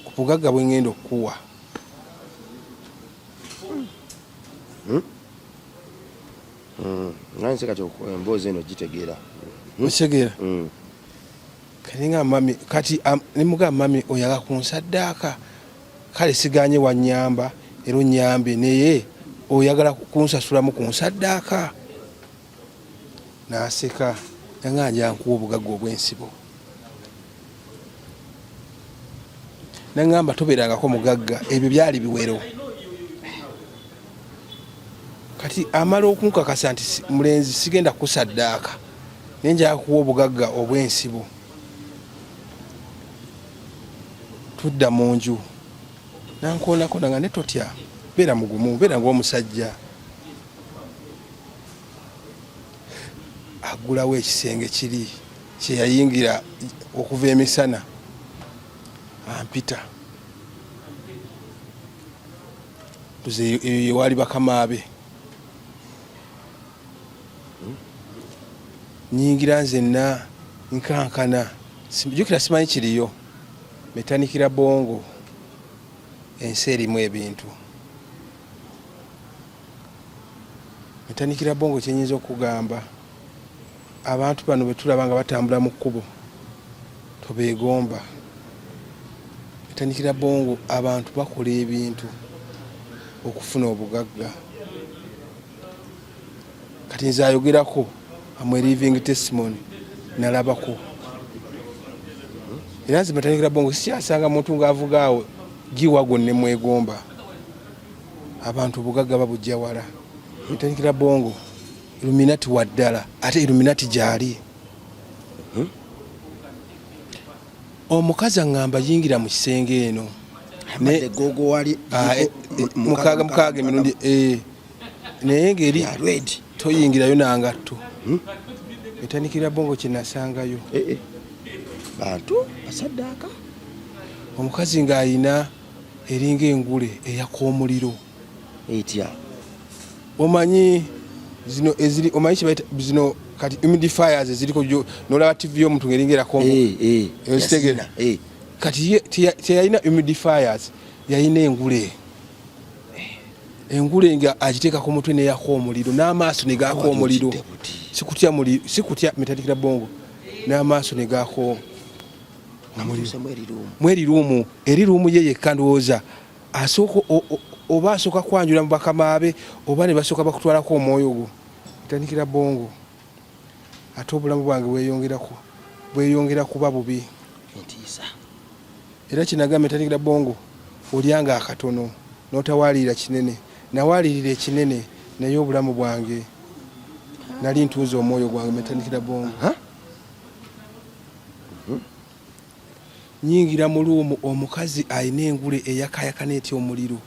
ku bugagga bwe ŋŋenda okukuwa. Nga nze kati emboozi eno gitegeera. Okitegeera? Kati nga mami kati nemugamba, mami oyagala kunsaddaaka? Kale siganye, wanyamba era onyambye, naye oyagala kunsasulamu kunsaddaaka? Naseka, nanga nja nkuwa obugagga obw'ensibo. Naŋŋamba tobeerangako mugagga, ebyo byali biwero. Kati amala okunkakasa nti mulenzi sigenda kusaddaaka, naye njagala kuwa obugagga obw'ensibo. Tudda mu nju, nankoonako, nanga ne totya, beera mugumu, beera ng'omusajja. Aggulawo ekisenge kiri kyeyayingira okuva emisana, ampita tuze eyo yewaali bakama be. Nyingira nzenna nkankana, jjukira simanyi kiriyo. Metanikira bongo. Ensi erimu ebintu. Metanikira bongo kyenyinza okugamba abantu bano betulaba nga batambula mu kkubo tobeegomba. Metanikira bongo abantu bakola ebintu okufuna obugagga. Kati nze ayogerako am a living testimony, nalabako. Era nze metanikira bongo sikyasanga muntu ng'avuga awo giwago ne mwegomba. Abantu obugagga babujja wala. Metanikira bongo Illuminati wa ddala, ate Illuminati gyali. Omukazi aŋŋamba yingira mu kisenge eno. Mukaaga mukaaga emirundi naye ng'eri toyingirayo nangatto. Etandikira bongo kye nasangayo. Bantu basaddaaka. Omukazi ng'ayina eringa engule eyaka omuliro. Etya? Omanyi zino eziri, omanyi kye bayita zino kati humidifiers eziriko n'olaba TV y'omuntu ng'eringa erako Okitegeera? Kati ye teyalina humidifiers, yalina engule. Engule nga agiteeka ku mutwe n'eyaka omuliro n'amaaso ne gaaka omuliro. Sikutya muli, sikutya metanikira bongo n'amaaso ne gaaka omuliro. Mweri ruumu, eri ruumu ye yekka ndowooza asooka oba asooka kwanjula mu bakama be oba ne basooka bakutwalako omwoyo gwo. Metanikira bongo ate obulamu bwange bweyongera kuba bubi. Entiisa. Era kinagamba metanikira bongo olyanga akatono n'otawaalirira kinene. Nawaalirira ekinene naye obulamu bwange nali ntunze omwoyo gwange metanikira bongo. Nyingira mu luumu omukazi alina engule eyakayakana etya omuliro.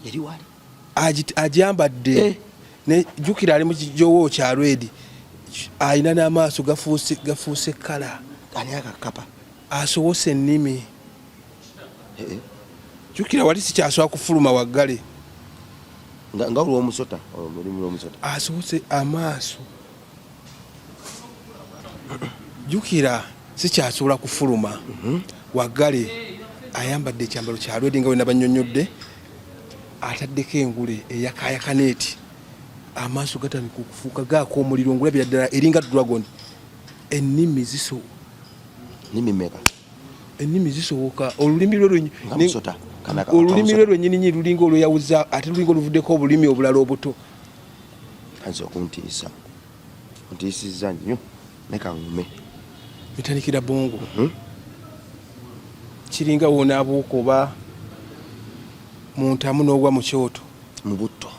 Eri wali? Agyambadde. Ne jjukira ali mu kijowo kya red. Alina n'amaaso gafuuse kkala. Ani akakapa? Asowose ennimi. Jjukira wali sikyasobola kufuluma waggale. Nga olw'omusota, olulimi lw'omusota. Asowose amaaso. Jjukira sikyasobola kufuluma waggale. Ayambadde ekyambalo kya red nga bwe nabannyonnyodde, ataddeko engule eyakaayakana eti. Amaaso gatandika okufuuka gaaka omuliro ngulabira ddala eringa dragon. Ennimi ziso. Nnimi mmeka? Ennimi zisowoka. Olulimi lwe lwenyi-, Nga musota. Kana ka- olulimi kamusota. lwe lwennyini nnyini lulinga olweyawuza, ate lulinga oluvuddeko obulimi obulala obuto. Anze okuntiisa. Ontiisizza nnyo. Leka ŋŋume. Bitandikira bongo. Kiringa w'onaabuuka oba mu ntamu n'ogwa mu kyoto. Mu butto.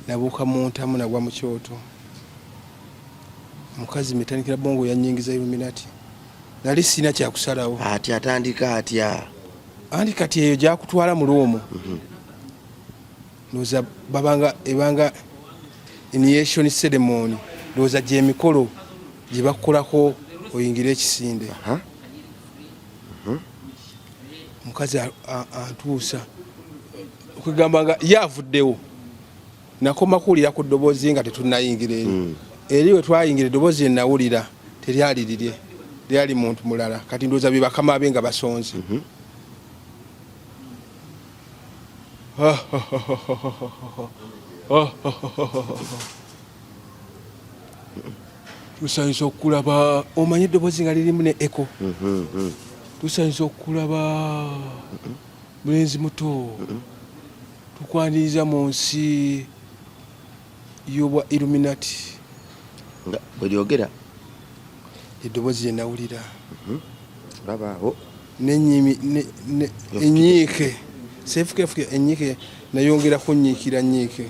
Nabuuka mu ntamu nagwa mu kyoto. Omukazi Metanikira bongo yannyingiza Illuminati. Nali sirina kyakusalawo. Atya atandika atya? Anti kati eyo gyakutwala mu luumu. Ndowooza babanga ebanga initiation ceremony, ndowooza gy'emikolo gye bakukolako oyingire ekisinde. Omukazi antuusa okugamba nga ye avuddewo. Nakoma kuwulira ku ddoboozi nga tetunnayingira eri. Eri we twayingira eddoboozi lye nawulira teryali lirye, lyali muntu mulala. Kati ndowooza be bakama be nga basonze. Tusanyusa okukulaba. Omanyi eddoboozi nga lirimu ne echo. Tusanyusa okukulaba mulenzi muto. Tukwaniriza mu nsi y'obwa Illuminati. Nga bwe lyogera. Eddoboozi lye nawulira. Olaba awo. N'ennyimi, ne, ne, ennyiike. Seefukeefuke ennyiike nayongera kunnyiikira nnyiike.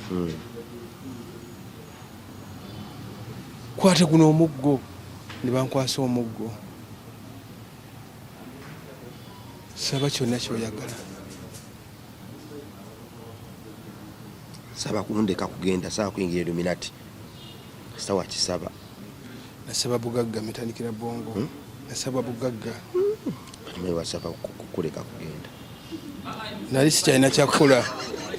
Kwata guno omuggo. Ne bankwasa omuggo. Saba kyonna ky'oyagala. Saba kundeka kugenda, saba kuyingira Illuminati. Sawa kisaba. Nasaba bugagga metandikira bongo. Nasaba bugagga. Naye wasaba kuleka kugenda. Nali sikyalina kyakukola.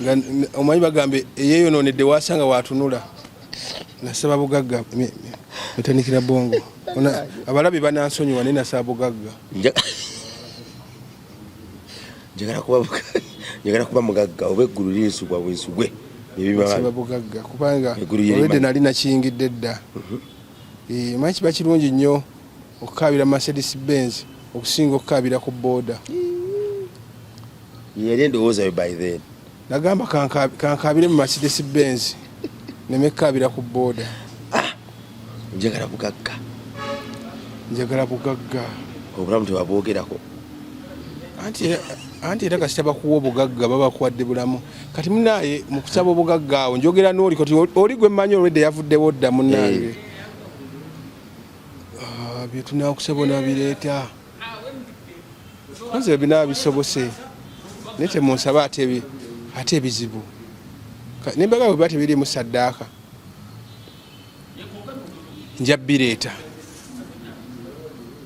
Nga omanyi bagambe eyeeyonoonedde wasanga waatunula. Nasaba bugagga metandikira bongo. Ona abalabi banansonyiwa naye nasaba bugagga. Njagala kuba mugagga oba eggulu linsugwa bwensugwe. Nsaba bugagga kubanga olwedde nali nakiyingidde dda. Eh, manyi kiba kirungi nnyo okukaabira Mercedes Benz okusinga okukaabira ku booda. Yali endowooza yo by then? Nagamba kankaabire mu Mercedes Benz neme kukaabira ku booda. Ah, njagala bugagga. Njagala bugagga. Obulamu tebabwogerako. Anti era kasita bakuwa obugagga baba bakuwadde bulamu. Kati munaye mu kusaba obugagga awo njogera n'oli kati oli gwe mmanyi olwedde yavuddewo dda munnange. Ah, bye tunaakusaba onabireeta. Nze binaba bisobose naye temunsaba ate ebizibu. Nembaga bwe biba tebiriimu ssaddaaka nja bireeta.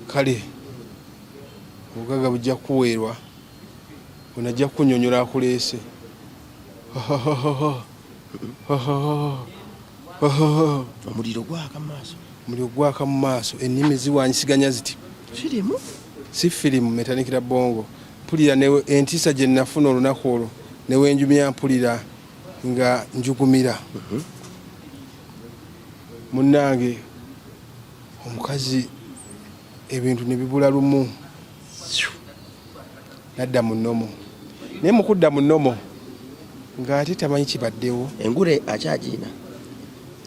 Kale obugagga bujja kukuweerwa, ono ajja kukunyonyola akuleese. Omuliro gwaka mu maaso. Omuliro gwaka mu maaso, ennimi ziwanyisiganya ziti. Firimu? Si firimu, metanikira bongo. Mpulira entiisa gye nafuna olunaku olwo, ne wenjumya mpulira nga njugumira. Munnange omukazi ebintu ne bibula lumu nadda mu nnomo, naye mu kudda mu nnomo ng'ate tamanyi kibaddewo. Engule akyagiina.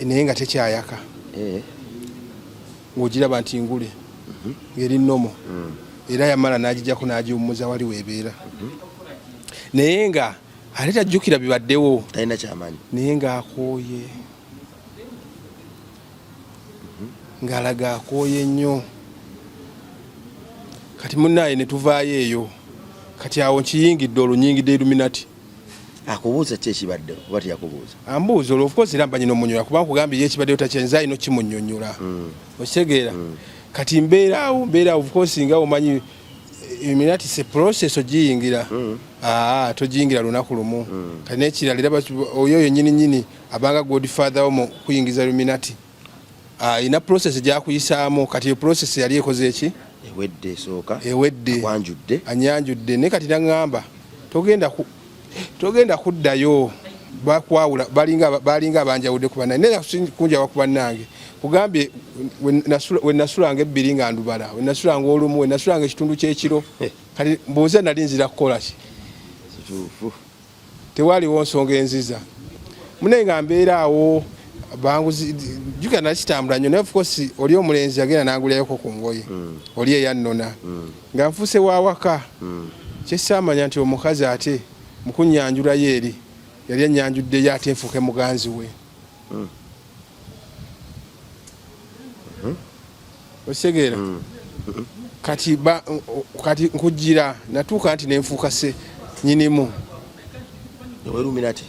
Naye nga tekyayaka. Ng'ogiraba nti ngule ng'eri nnomo. Era yamala n'agijjako n'agiwummuza wali weebeera. Naye nga ate tajjukira bibaddewo. Talina kyamanyi. Naye ng'akooye. Ng'alaga akooye nnyo. Kati munnaaye ne tuvaayo eyo. Kati awo nkiyingidde olwo nnyingidde Illuminati. Akubuuza ki ekibaddewo oba teyakubuuza? Ambuuza olwo, of course era mba nyina omunyonyola kuba nkugambye ye ekibaddewo takyenza alina okimunnyonnyola. Okitegeera? Kati mbeera awo, mbeera awo, of course nga omanyi Illuminati se process ogiyingira. Togiyingira lunaku lumu. Kati n'ekirala era oyo oyo nnyini nnyini abanga godfather wo mu kuyingiza Illuminati. Alina process gy'akuyisaamu. Kati eyo process yali ekoze eki? Ewedde esooka. Ewedde. Akwanjudde. Anyanjudde. Naye kati n'aŋŋamba togenda kuddayo bakwawula, balinga abanjawudde ku bannange. Naye kunjawa ku bannange. Kugambye we nasulanga ebbiri nga ndubala, we nasulanga olumu, we nasulanga ekitundu ky'ekiro. Kati mbuuza nali nzira kukola ki? Kituufu. Tewaliwo nsonga enziza. Munaye nga mbeera awo, banguzi, jjukira nali kitambula nnyo, naye of course oli omulenzi yagenda n'angulyayoko ku ngoye. Oli eyannona. Nga nfuuse wa waka. Kye ssaamanya nti omukazi ate mu kunnyanjulayo eri, yali annyanjuddeyo ate nfuuke muganzi we. Okitegeera? Kati kati nkujjira natuuka nti ne nfuuka se nnyinimu. Eweruminati?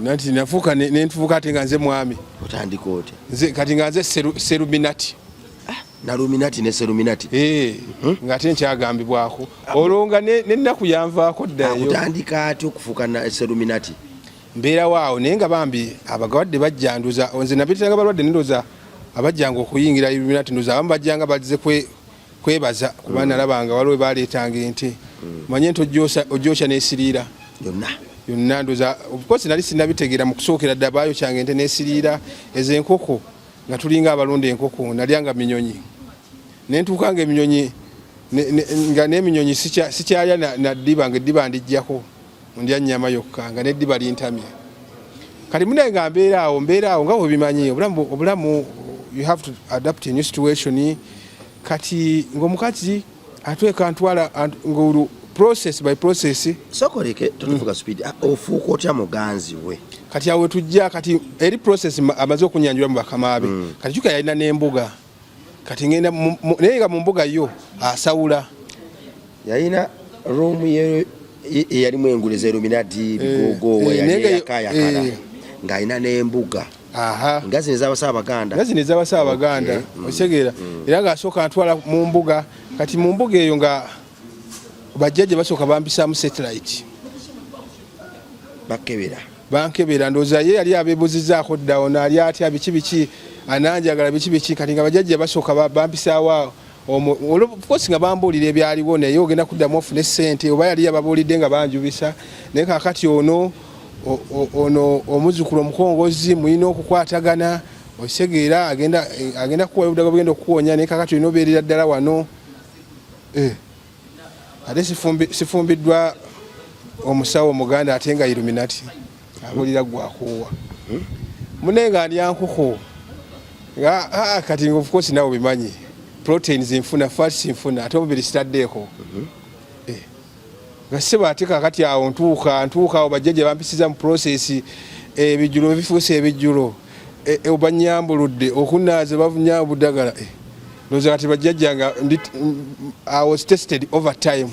Nanti nafuuka ne ntuuka ate nga nze mwami. Otandika otya? Nze kati nga nze seruminati. Naluminati ne seruminati. Ng'ate nkyagambibwako. Olwo nga n'ennaku yanvaako ddayo. Akutandika atya okufuuka na seruminati? Mbeerawo awo naye nga bambi abagalwadde bajjanduza. Nze nabitiranga balwadde ndowooza abajjanga okuyingira Illuminati, ndowooza abamu bajjanga bazze kwebaza kuba nalabanga waliwo baleetanga ente. Manye nti ogyokya n'esiriira. Yonna. Yonna ndowooza, of course nali sinnabitegeera mu kusookera dda baayokyanga ente n'esiriira. Ezo enkoko nga tulinga abalunda enkoko, nalyanga minyonyi. Ne ntuuka nga eminyonyi, nga n'eminyonyi sikyalya na ddiba, nga eddiba ndiggyako. Ndya nnyama yokka nga n'eddiba lintamye. Kati munaye nga mbeera awo, mbeera awo nga bw'obimanyi, obulamu you have to adapt a new situation. Kati ng'omukazi atweka antwala ng'olwo process by process. Sooka oleke totuvuga speed. Ofuuka otya muganzi we? Kati awo tujja kati eri process amaze okunyanjula mu bakama be. Kati kyuka yalina n'embuga. Kati ngenda naye nga mu mbuga yo asawula. Yalina room ye eyalimu engule za Illuminati, bigogo, yali eyakaayakala. Ng'alina n'embuga. Nga zino ez'abasawo Abaganda. Nga zino ez'abasawo Abaganda. Okitegeera? Era ng'asooka antwala mu mbuga. Kati mu mbuga eyo nga bajjajja basooka bampisaamu satellite. Bakebera. Bankebera, ndowooza ye yali abeebuuzizzaako dda ono ali atya, biki biki, ananjagala biki biki. Kati nga bajjajja basooka bampisaawo awo. Of course nga bambuulira ebyaliwo, naye ogenda kuddamu ofune sente oba yali yababuulidde nga banjubisa. Naye kakati ono ono omuzzukulu omukongozi mulina okukwatagana, okitegeera, agenda kukuwa obudaga bugenda okukuwonya, naye kakati olina obeerera ddala wano. Ate sifumbiddwa omusawo omuganda ate nga Illuminati abulira gwakuwa mune nga ndya nkuku nga kati of course nawe obimanyi, proteins nfuna, fats nfuna, ate omubiri sitaddeeko. Nga sebo ate kakati awo ntuuka awo bajjajja bampisiza mu process, ebijjulo bifuuse ebijjulo, banyambuludde okunaaza, bavunya obudagala. Ndowooza kati bajjajja nga I was tested over time,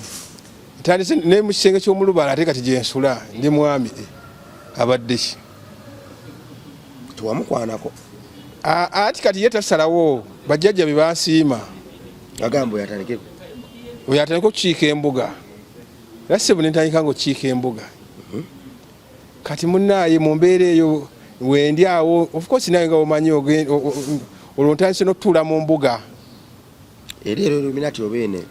ntandise ne mu kisenge ky'omulubala, ate kati gyensula ndi mwami. Abadde ki? Tewamukwanako? Ati kati ye tasalawo, bajjajja be bansiima. Agamba oyatandike. Oyo atandika okukiika embuga, era sebo nentandika nga okukiika embuga. Kati munaaye mu mbeera eyo wendi awo, of course naye nga omanyi olwo ntandise n'okutuula mu mbuga. Era ero Illuminati oba ene?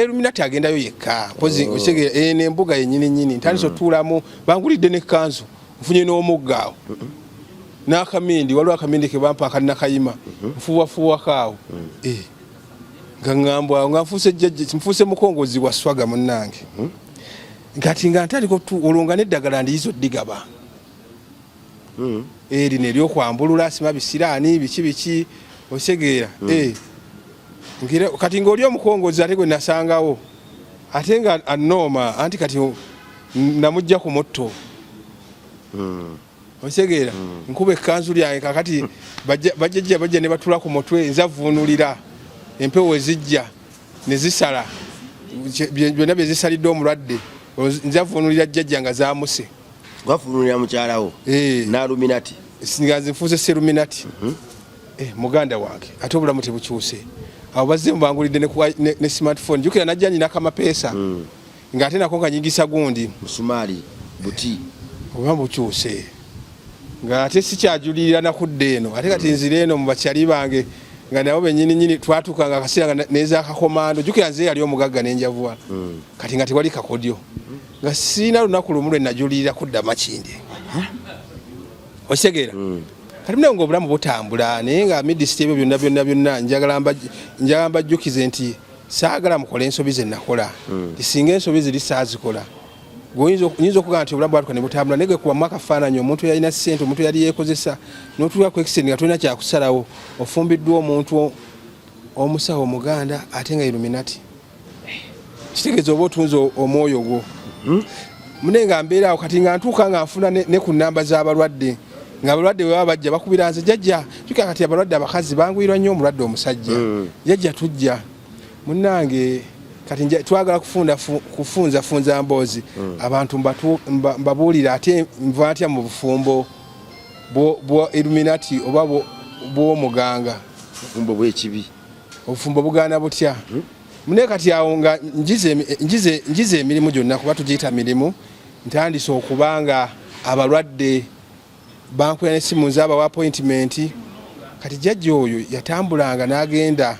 Illuminati agendayo yekka mpozi. Okitegeera, eno embuga yennyini nnyini ntandise otuulamu, bangulidde n'ekkanzu, nfunye n'omugga awo n'akamindi, waliwo akamindi ke bampa akalina kayima, nfuuwafuuwako awo. Nga ŋŋambwa awo nga nfuuse jjajja, nfuuse mukongozi wa swaga munnange. Kati nga ntandika olwo nga n'eddagala ndiyiza oddigaba erino eryokwambulula sima bisiraani biki biki, okitegeera. Kati ng'oli omukongozi ate gwe nasangawo ate nga anooma, anti kati namujja ku mutto, okitegeera, nkuba ekkanzu lyange. Kakati bajjajja bajja ne batula ku mutwe, nza vuunulira empewo ezijja ne zisala byonna bye zisalidde omulwadde, nza vuunulira jjajja nga zamuse. Gwafunulira mukyalawo? Eh. N'Illuminati? Nga nze nfuuse seruminati. Muganda wange, ate obulamu tebukyuse. Abo bazze mubangulidde ne smartphone. Jjukira najja nyina akamapeesa ng'ate nako nga nyigisa gundi. Musumaali buti. Oba bukyuse ng'ate sikyajulirira nakudda eno, ate kati nzira eno mu bakyali bange nga nabo benyini nyini twatuukanga akaseera nga nezaakakomando. Jjukira nze yali omugagga nenjavuwala, kati nga tewali kakodyo, nga sirina lunaku lumu lwe najulirira kudda Makindye, okitegeera. Kati munaye nga obulamu butambula, naye nga midst ebyo byonna byonna byonna njagala mbajjukize nti saagala mukole ensobi ze nakola, nti singa ensobi ziri saazikola, nyinza okugamba nti obulamu bwatuka ne butambula, naye gekubamu akafaananyi omuntu yalina ssente, omuntu yali yeekozesa, n'otuuka ku extent nga tolina kyakusalawo, ofumbiddwa omuntu omusawo omuganda ate nga Illuminati, kitegeeza oba otunze omwoyo gwo. Mune nga mbeera awo kati nga ntuuka nga nfuna ne ku namba z'abalwadde, nga abalwadde bwe baba bajja bakubira nze jjajja. Tuka kati abalwadde abakazi banguyirwa nnyo omulwadde omusajja. Jjajja tujja munnange, kati twagala kufunzafunza mboozi, abantu mbabuulire ate nva ntya mu bufumbo bwa Illuminati oba bw'omuganga. Obufumbo bw'ekibi. Obufumbo bugaana butya? Mune kati awo nga njize emirimu gyonna, kuba tugiyita mirimu, ntandise okuba nga abalwadde bankuya nesimu, nze abawa appointment. Kati jjajja oyo yatambulanga n'agenda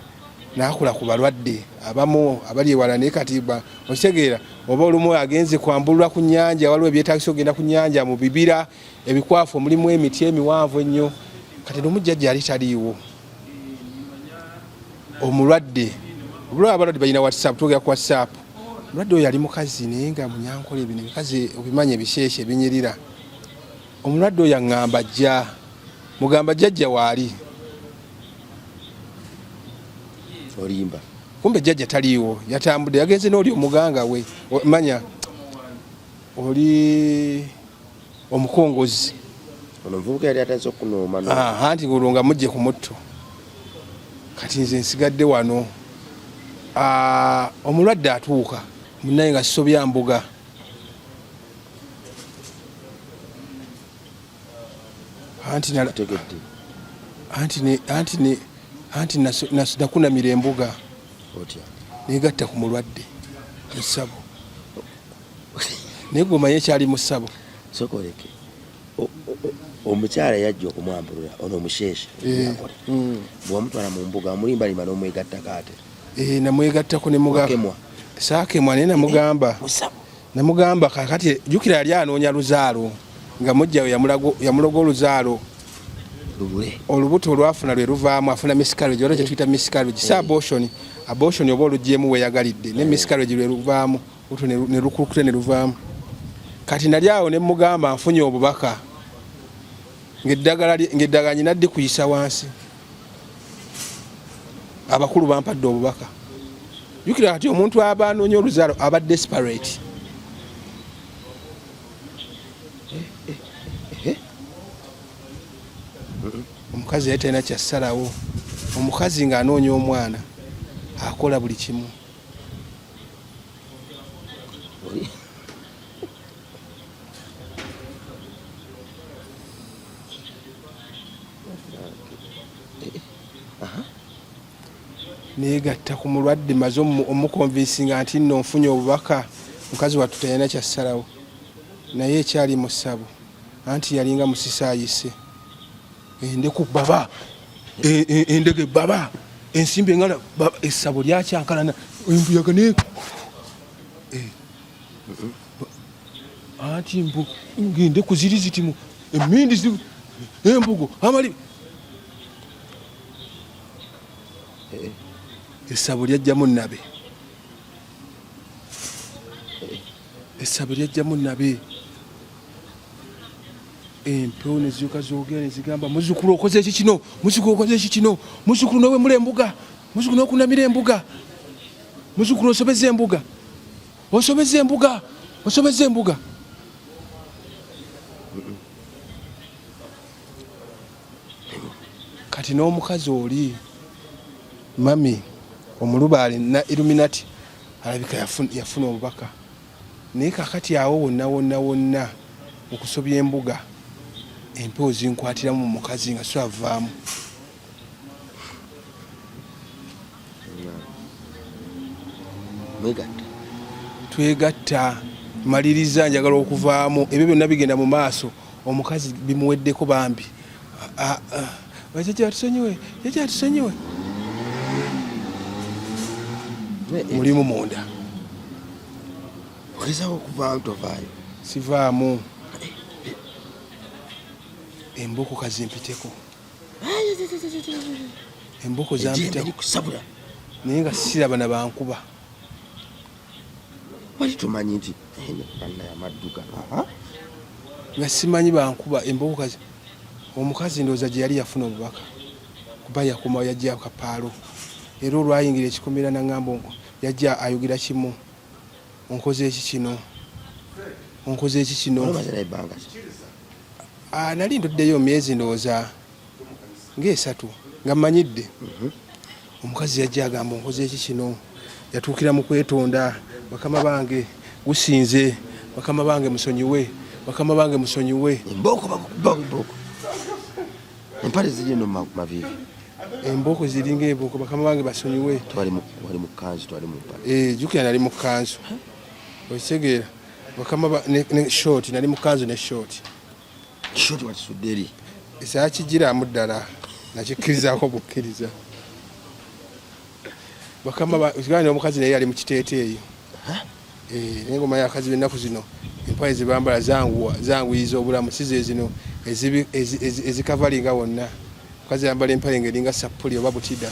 n'akola ku balwadde abamu abali ewala, naye kati okitegeera, oba olumu agenze kwambulula ku nnyanja, waliwo ebyetagisa okugenda ku nnyanja mu bibira ebikwafu omulimu emiti emiwanvu ennyo. Kati lumu jjajja yali taliiwo, omulwadde obulwa, abalwadde balina WhatsApp, twogera ku WhatsApp. Omulwadde oyo yali mukazi, naye nga munyankola, ebino ebikazi obimanyi, ebisheeshe ebinyirira. Omulwadde oyo aŋŋamba jja mugamba jjajja waali. Olimba. Kumbe jjajja taliiwo, yatambudde yagenze n'oli omuganga we, manya oli omukongozi. Ono omuvubuka yali atandise okunooma. Anti olwo nga mujje ku mutto, kati nze nsigadde wano. Omulwadde atuuka munaye nga sisobya mbuga, anti Tegedde. Anti nakunamira embuga. Otya? Negatta ku mulwadde mu ssabo, naye gwe omanye ekyali mu ssabo. Sooka oleke. Omukyala yajja okumwambulula ono omusheeshe, bwewamutwala mu mbuga, amulimbalima n'omwegattako ate. Eh, namwegattako ne mugamba saakemwa naye namugamba eh, namugamba kakati jjukira yali anoonya luzaalo nga mujja we yamuloga oluzaalo olubuto olwafuna lwe luvaamu afuna miscarriage waliwo kyetuyita miscarriage si abortion abortion oba olugyemu weyagalidde ne miscarriage lwe luvaamu olubuto ne lukulukuta ne luvaamu kati nali awo ne mugamba nfunye obubaka ng'eddagala nyina ddi kuyisa wansi abakulu bampadde obubaka jukira kati omuntu aba anoonya oluzaalo aba desperate omukazi yali talina kyasalawo omukazi ng'anoonya omwana akola buli kimu Neegatta ku mulwadde maze omukonvinsinga nti nno nfunye obubaka mukazi wattu teyalina kyassalawo naye ekyali mu ssabo anti yalinga musisi ayise endeku baba e, e, endege baba ensimbi engala essabo lyakyankalana embuyaga ne e, anti mbu ngende kuziri zitimu emindi embugo amali eh, essabo lyajjamu nabe essabo lyajjamu nabe empewo nezyoka zogera nezigamba muzukulu okoze eki kino muzukulu okoze eki kino muzukulu nowemula embuga muzukulu nokunamira embuga muzukulu osobeza embuga osobeza embuga osobeza embuga kati n'omukazi oli mami omulubaale na illuminati alabika yafuna obubaka naye kakati awo wonna wonna wonna okusobya embuga empewo zinkwatiramu mu mukazi nga siavaamu mwegatta twegatta maliriza njagala okuvaamu ebyo byonna bigenda mu maaso omukazi bimuweddeko bambi ah, ah, ah. Atusonyiwe jajja atusonyiwe mulimu munda ogezaho okuvaamu tovaayo sivaamu embuku kazimpiteko Embuku zampitakusabula naye nga siraba na bankuba. Wali tumanyi nti eh, amadduka nga simanyi bankuba embuku kazi omukazi ndowooza gye yali yafuna obubaka kuba yakomawo yajja kapaalo era olwayingira ekikomera nangamba yajja ayogera kimu onkoze eki kino onkoze eki kino ah, nali nduddeyo myezi ndowooza ng'esatu nga mmanyidde mhm. omukazi yajja agamba onkoze eki kino yatuukira mu kwetonda bakama bange gusinze bakama bange musonyiwe bakama bange musonyiwe embooko bakuba embooko empale ziri eno maviivi embooko ziringa embooko bakama bange basonyiwe twali mu kanzu twali mu mpale eh, jjukira nali mu kanzu okitegeera bakama ne short nali mu kanzu ne short Kishoti wakisudde eri. Saakigiraamu ddala nakikkirizaako bukkiriza. Bakama ba omukazi naye yali mu kiteeteeyi. Eh, naye ngoma y'akazi b'ennaku zino empale ze bambala zanguwa zanguyiza obulamu si ze zino ezikavalinga wonna. Omukazi ayambala empale ng'eringa sappuli oba butida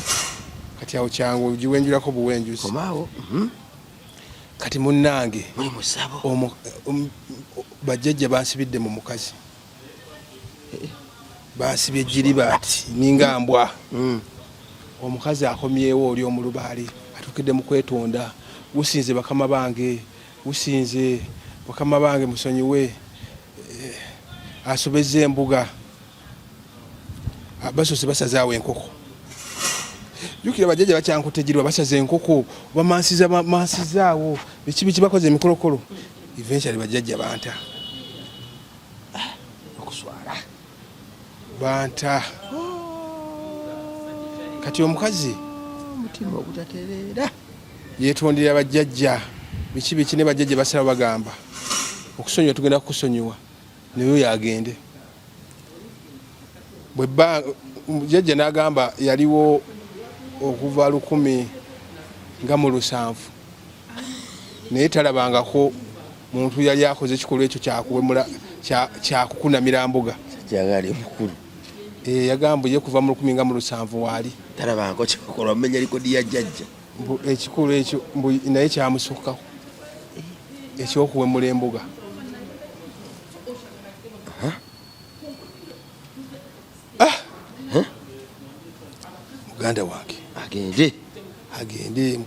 kati awo kyangu giwenjulako buwenjuzi. Komaawo. Mhm. Kati munnange bajjajja bansibidde mu mukazi bansibye jiribaati ninga mbwa hmm. Omukazi akomyewo oli omulubaale atukidde mu kwetonda gusinze bakama bange gusinze bakama bange musonyiwe eh, asobezza embuga Ah, basoose basazaawo enkoko jukira bajjaja bakyankutegirwa basaza enkoko bamansiza bamansizaawo biki biki bakoze emikolokolo eventually bajjajja banta ah, okuswala banta kati omukazi omutima ogutatereera yetondera bajjajja biki biki ne bajjajja basala bagamba okusonyiwa tugenda kukusonyiwa naye oyo agende bwebba jjajja n'agamba yaliwo okuva lukumi nga mu 70, naye talabangako muntu yali akoze ekikolwa ekyo kyakuwemula, kyakukunamira mbuga. Kyagali mukulu. Eh, yagamba ye kuva mu 1970 waali talabangako kyakolwa, menya likodi ya jjajja. Mbu ekikolwa ekyo, mbu naye kyamusukkako ekyokuwemula embuga. Ah! Muganda wange agende. Agende.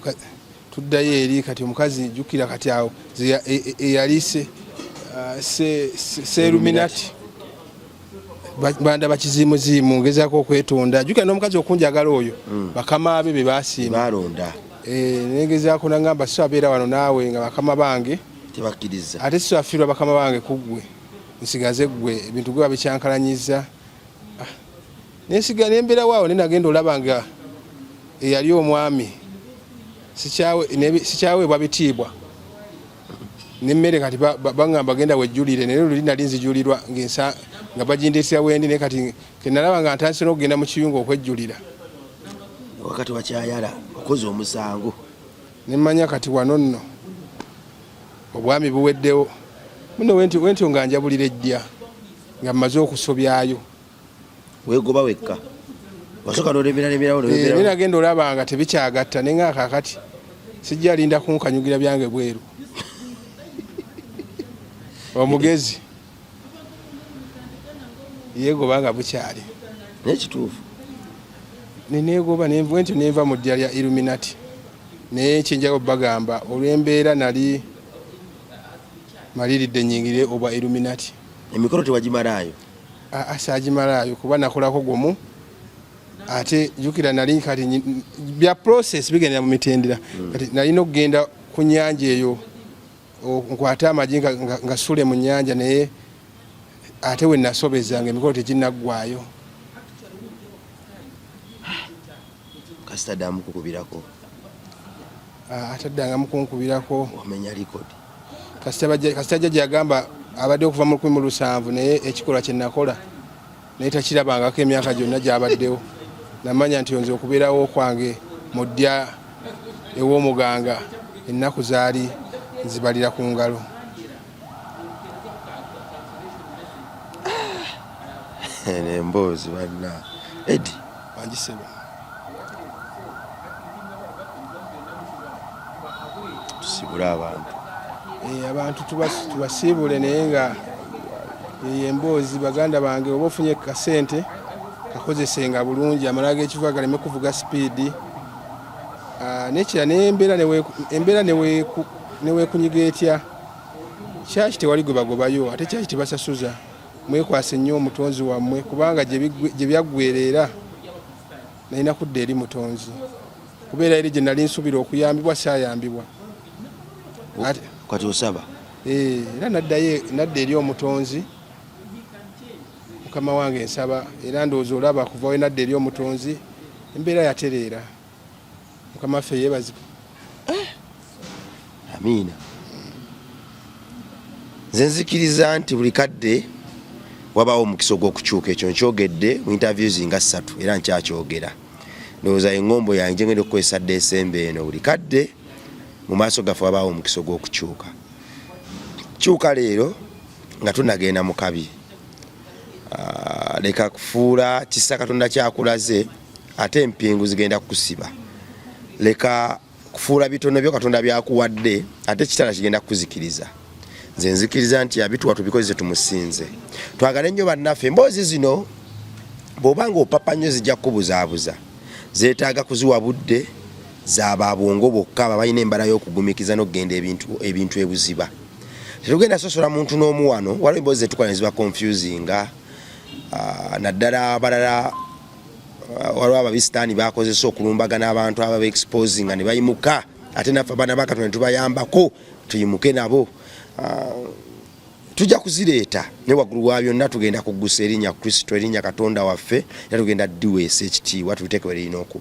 Tuddayo eri kati omukazi, jjukira kati awo eyali seruminati banda bakiziimuziimu, ngezaako okwetonda, jjukira n'omukazi okunjagala oyo bakama be be basiima. Balonda. Eh, nengezaako nangamba so abeera wano naawe nga bakama bange tebakkiriza. Ate siwafiirwa bakama bange ku ggwe, nsigaze ggwe, ebintu gwe babikyankalanyiza. Ah, nensiga nembeera waawo, naye nagenda olaba nga eyali omwami sikyaweebwa bitiibwa nemmere. Kati baŋŋamba genda wejjulire, naye luli nali nzijulirwa nga bagindeetera wendi, naye kati kenalaba nga ntandise n'okugenda mu kiyungu okwejjulira. Wakati wakyayala okoze omusango. Nemmanya kati wano nno obwami buweddewo muno, wentyo nga njabulira ejja nga mmaze okusobyayo. Wegoba wekka, wasooka nolemeralemerawo. Eh, naye nagenda olaba nga tebikyagatta, naye nga kakati sijja linda kunkanyugira byange bweru. Omugezi yegoba nga bukyali. Naye kituufu. Nenegoba nenva ntyo, nenva mu ddya lya Illuminati, naye kyenjaga obagamba olw'embeera nali maliridde nyingire obwa Illuminati. Emikolo tewagimalaayo? Aa, saagimalaayo kuba nakolako gumu, ate jjukira nali kati bya process bigendera mu mitendera. Kati nalina okugenda ku nyanja eyo nkwate amagi nga sule mu nyanja, naye ate we nasobeza nga emikolo teginaggwayo. Kasita ddamu kukubirako. Ah, ataddangamu mukunkubirako. Wamenya likodi. Kasita jjajja yagamba abadde okuva mu 1970, naye ekikolwa kye nakola naye takirabangako emyaka gyonna gy'abaddewo. Namanya nti nze okubeerawo kwange mu ddya ew'omuganga ennaku zaali nzibalira ku ngalo. Emboozi banna edi. Wangisebe. Tusibule abantu. Eh, abantu tubasiibule, naye nga eyo emboozi, baganda bange, oba ofunye kasente kakozesenga bulungi, amala g'ekivuga galeme kuvuga sipiidi. Ah, nekira nembeera embeera neweekunyiga etya, kyaki tewali gwe bagobayo, ate kyaki tebasasuza. Mwekwase nnyo omutonzi wammwe, kubanga gye byaggwera era nalina kudda eri mutonzi, kubeera eri gye nali nsuubira okuyambibwa saayambibwa. Kati osaba. Eh, era naddayo, nadda eri omutonzi mukama wange nsaba, era ndowooza olaba kuva we nadda eri omutonzi embeera yatereera. Mukama waffe yeebazibwe. Amiina. Nze nzikiriza nti buli kadde wabaawo omukisa ogw'okukyuka. Ekyo nkyogedde mu interviews nga ssatu era nkyakyogera. Ndowooza eŋŋombo yange gyengenda okukozesa Desemba eno, buli kadde mu maaso gaffe wabaawo omukisa ogw'okukyuka. Kyuka leero nga tunagenda mu kabi. Ah, leka kufuula kisa Katonda kyakulaze ate empingu zigenda kukusiba. Leka kufuula bitono byo Katonda byakuwadde ate kitala kigenda kukuzikiriza. Nze nzikiriza nti abituwa tubikozese, tumusinze, twagale nnyo bannaffe. Emboozi zino bw'oba nga opapa nnyo zijja kukubuzaabuza, zeetaaga kuziwa budde, zaba bwongo bwokka abo abalina embala y'okugumikiza n'okugenda ebintu ebuziba. Tetugenda sosola muntu n'omu wano. Waliwo emboozi zetukola ne ziba confusinga, naddala abalala. Waliwo ababisitaani bakozesa okulumbagana abantu ababa exposinga ne bayimuka, ate naffe abaana ba Katonda ne tubayambako tuyimuke nabo. Tujja kuzireeta, ne waggulu wa byonna tugenda kuggusa erinnya Kristo, erinnya Katonda waffe, era tugenda ddiweesa ekitiibwa, tuliteeke we lirina okuba.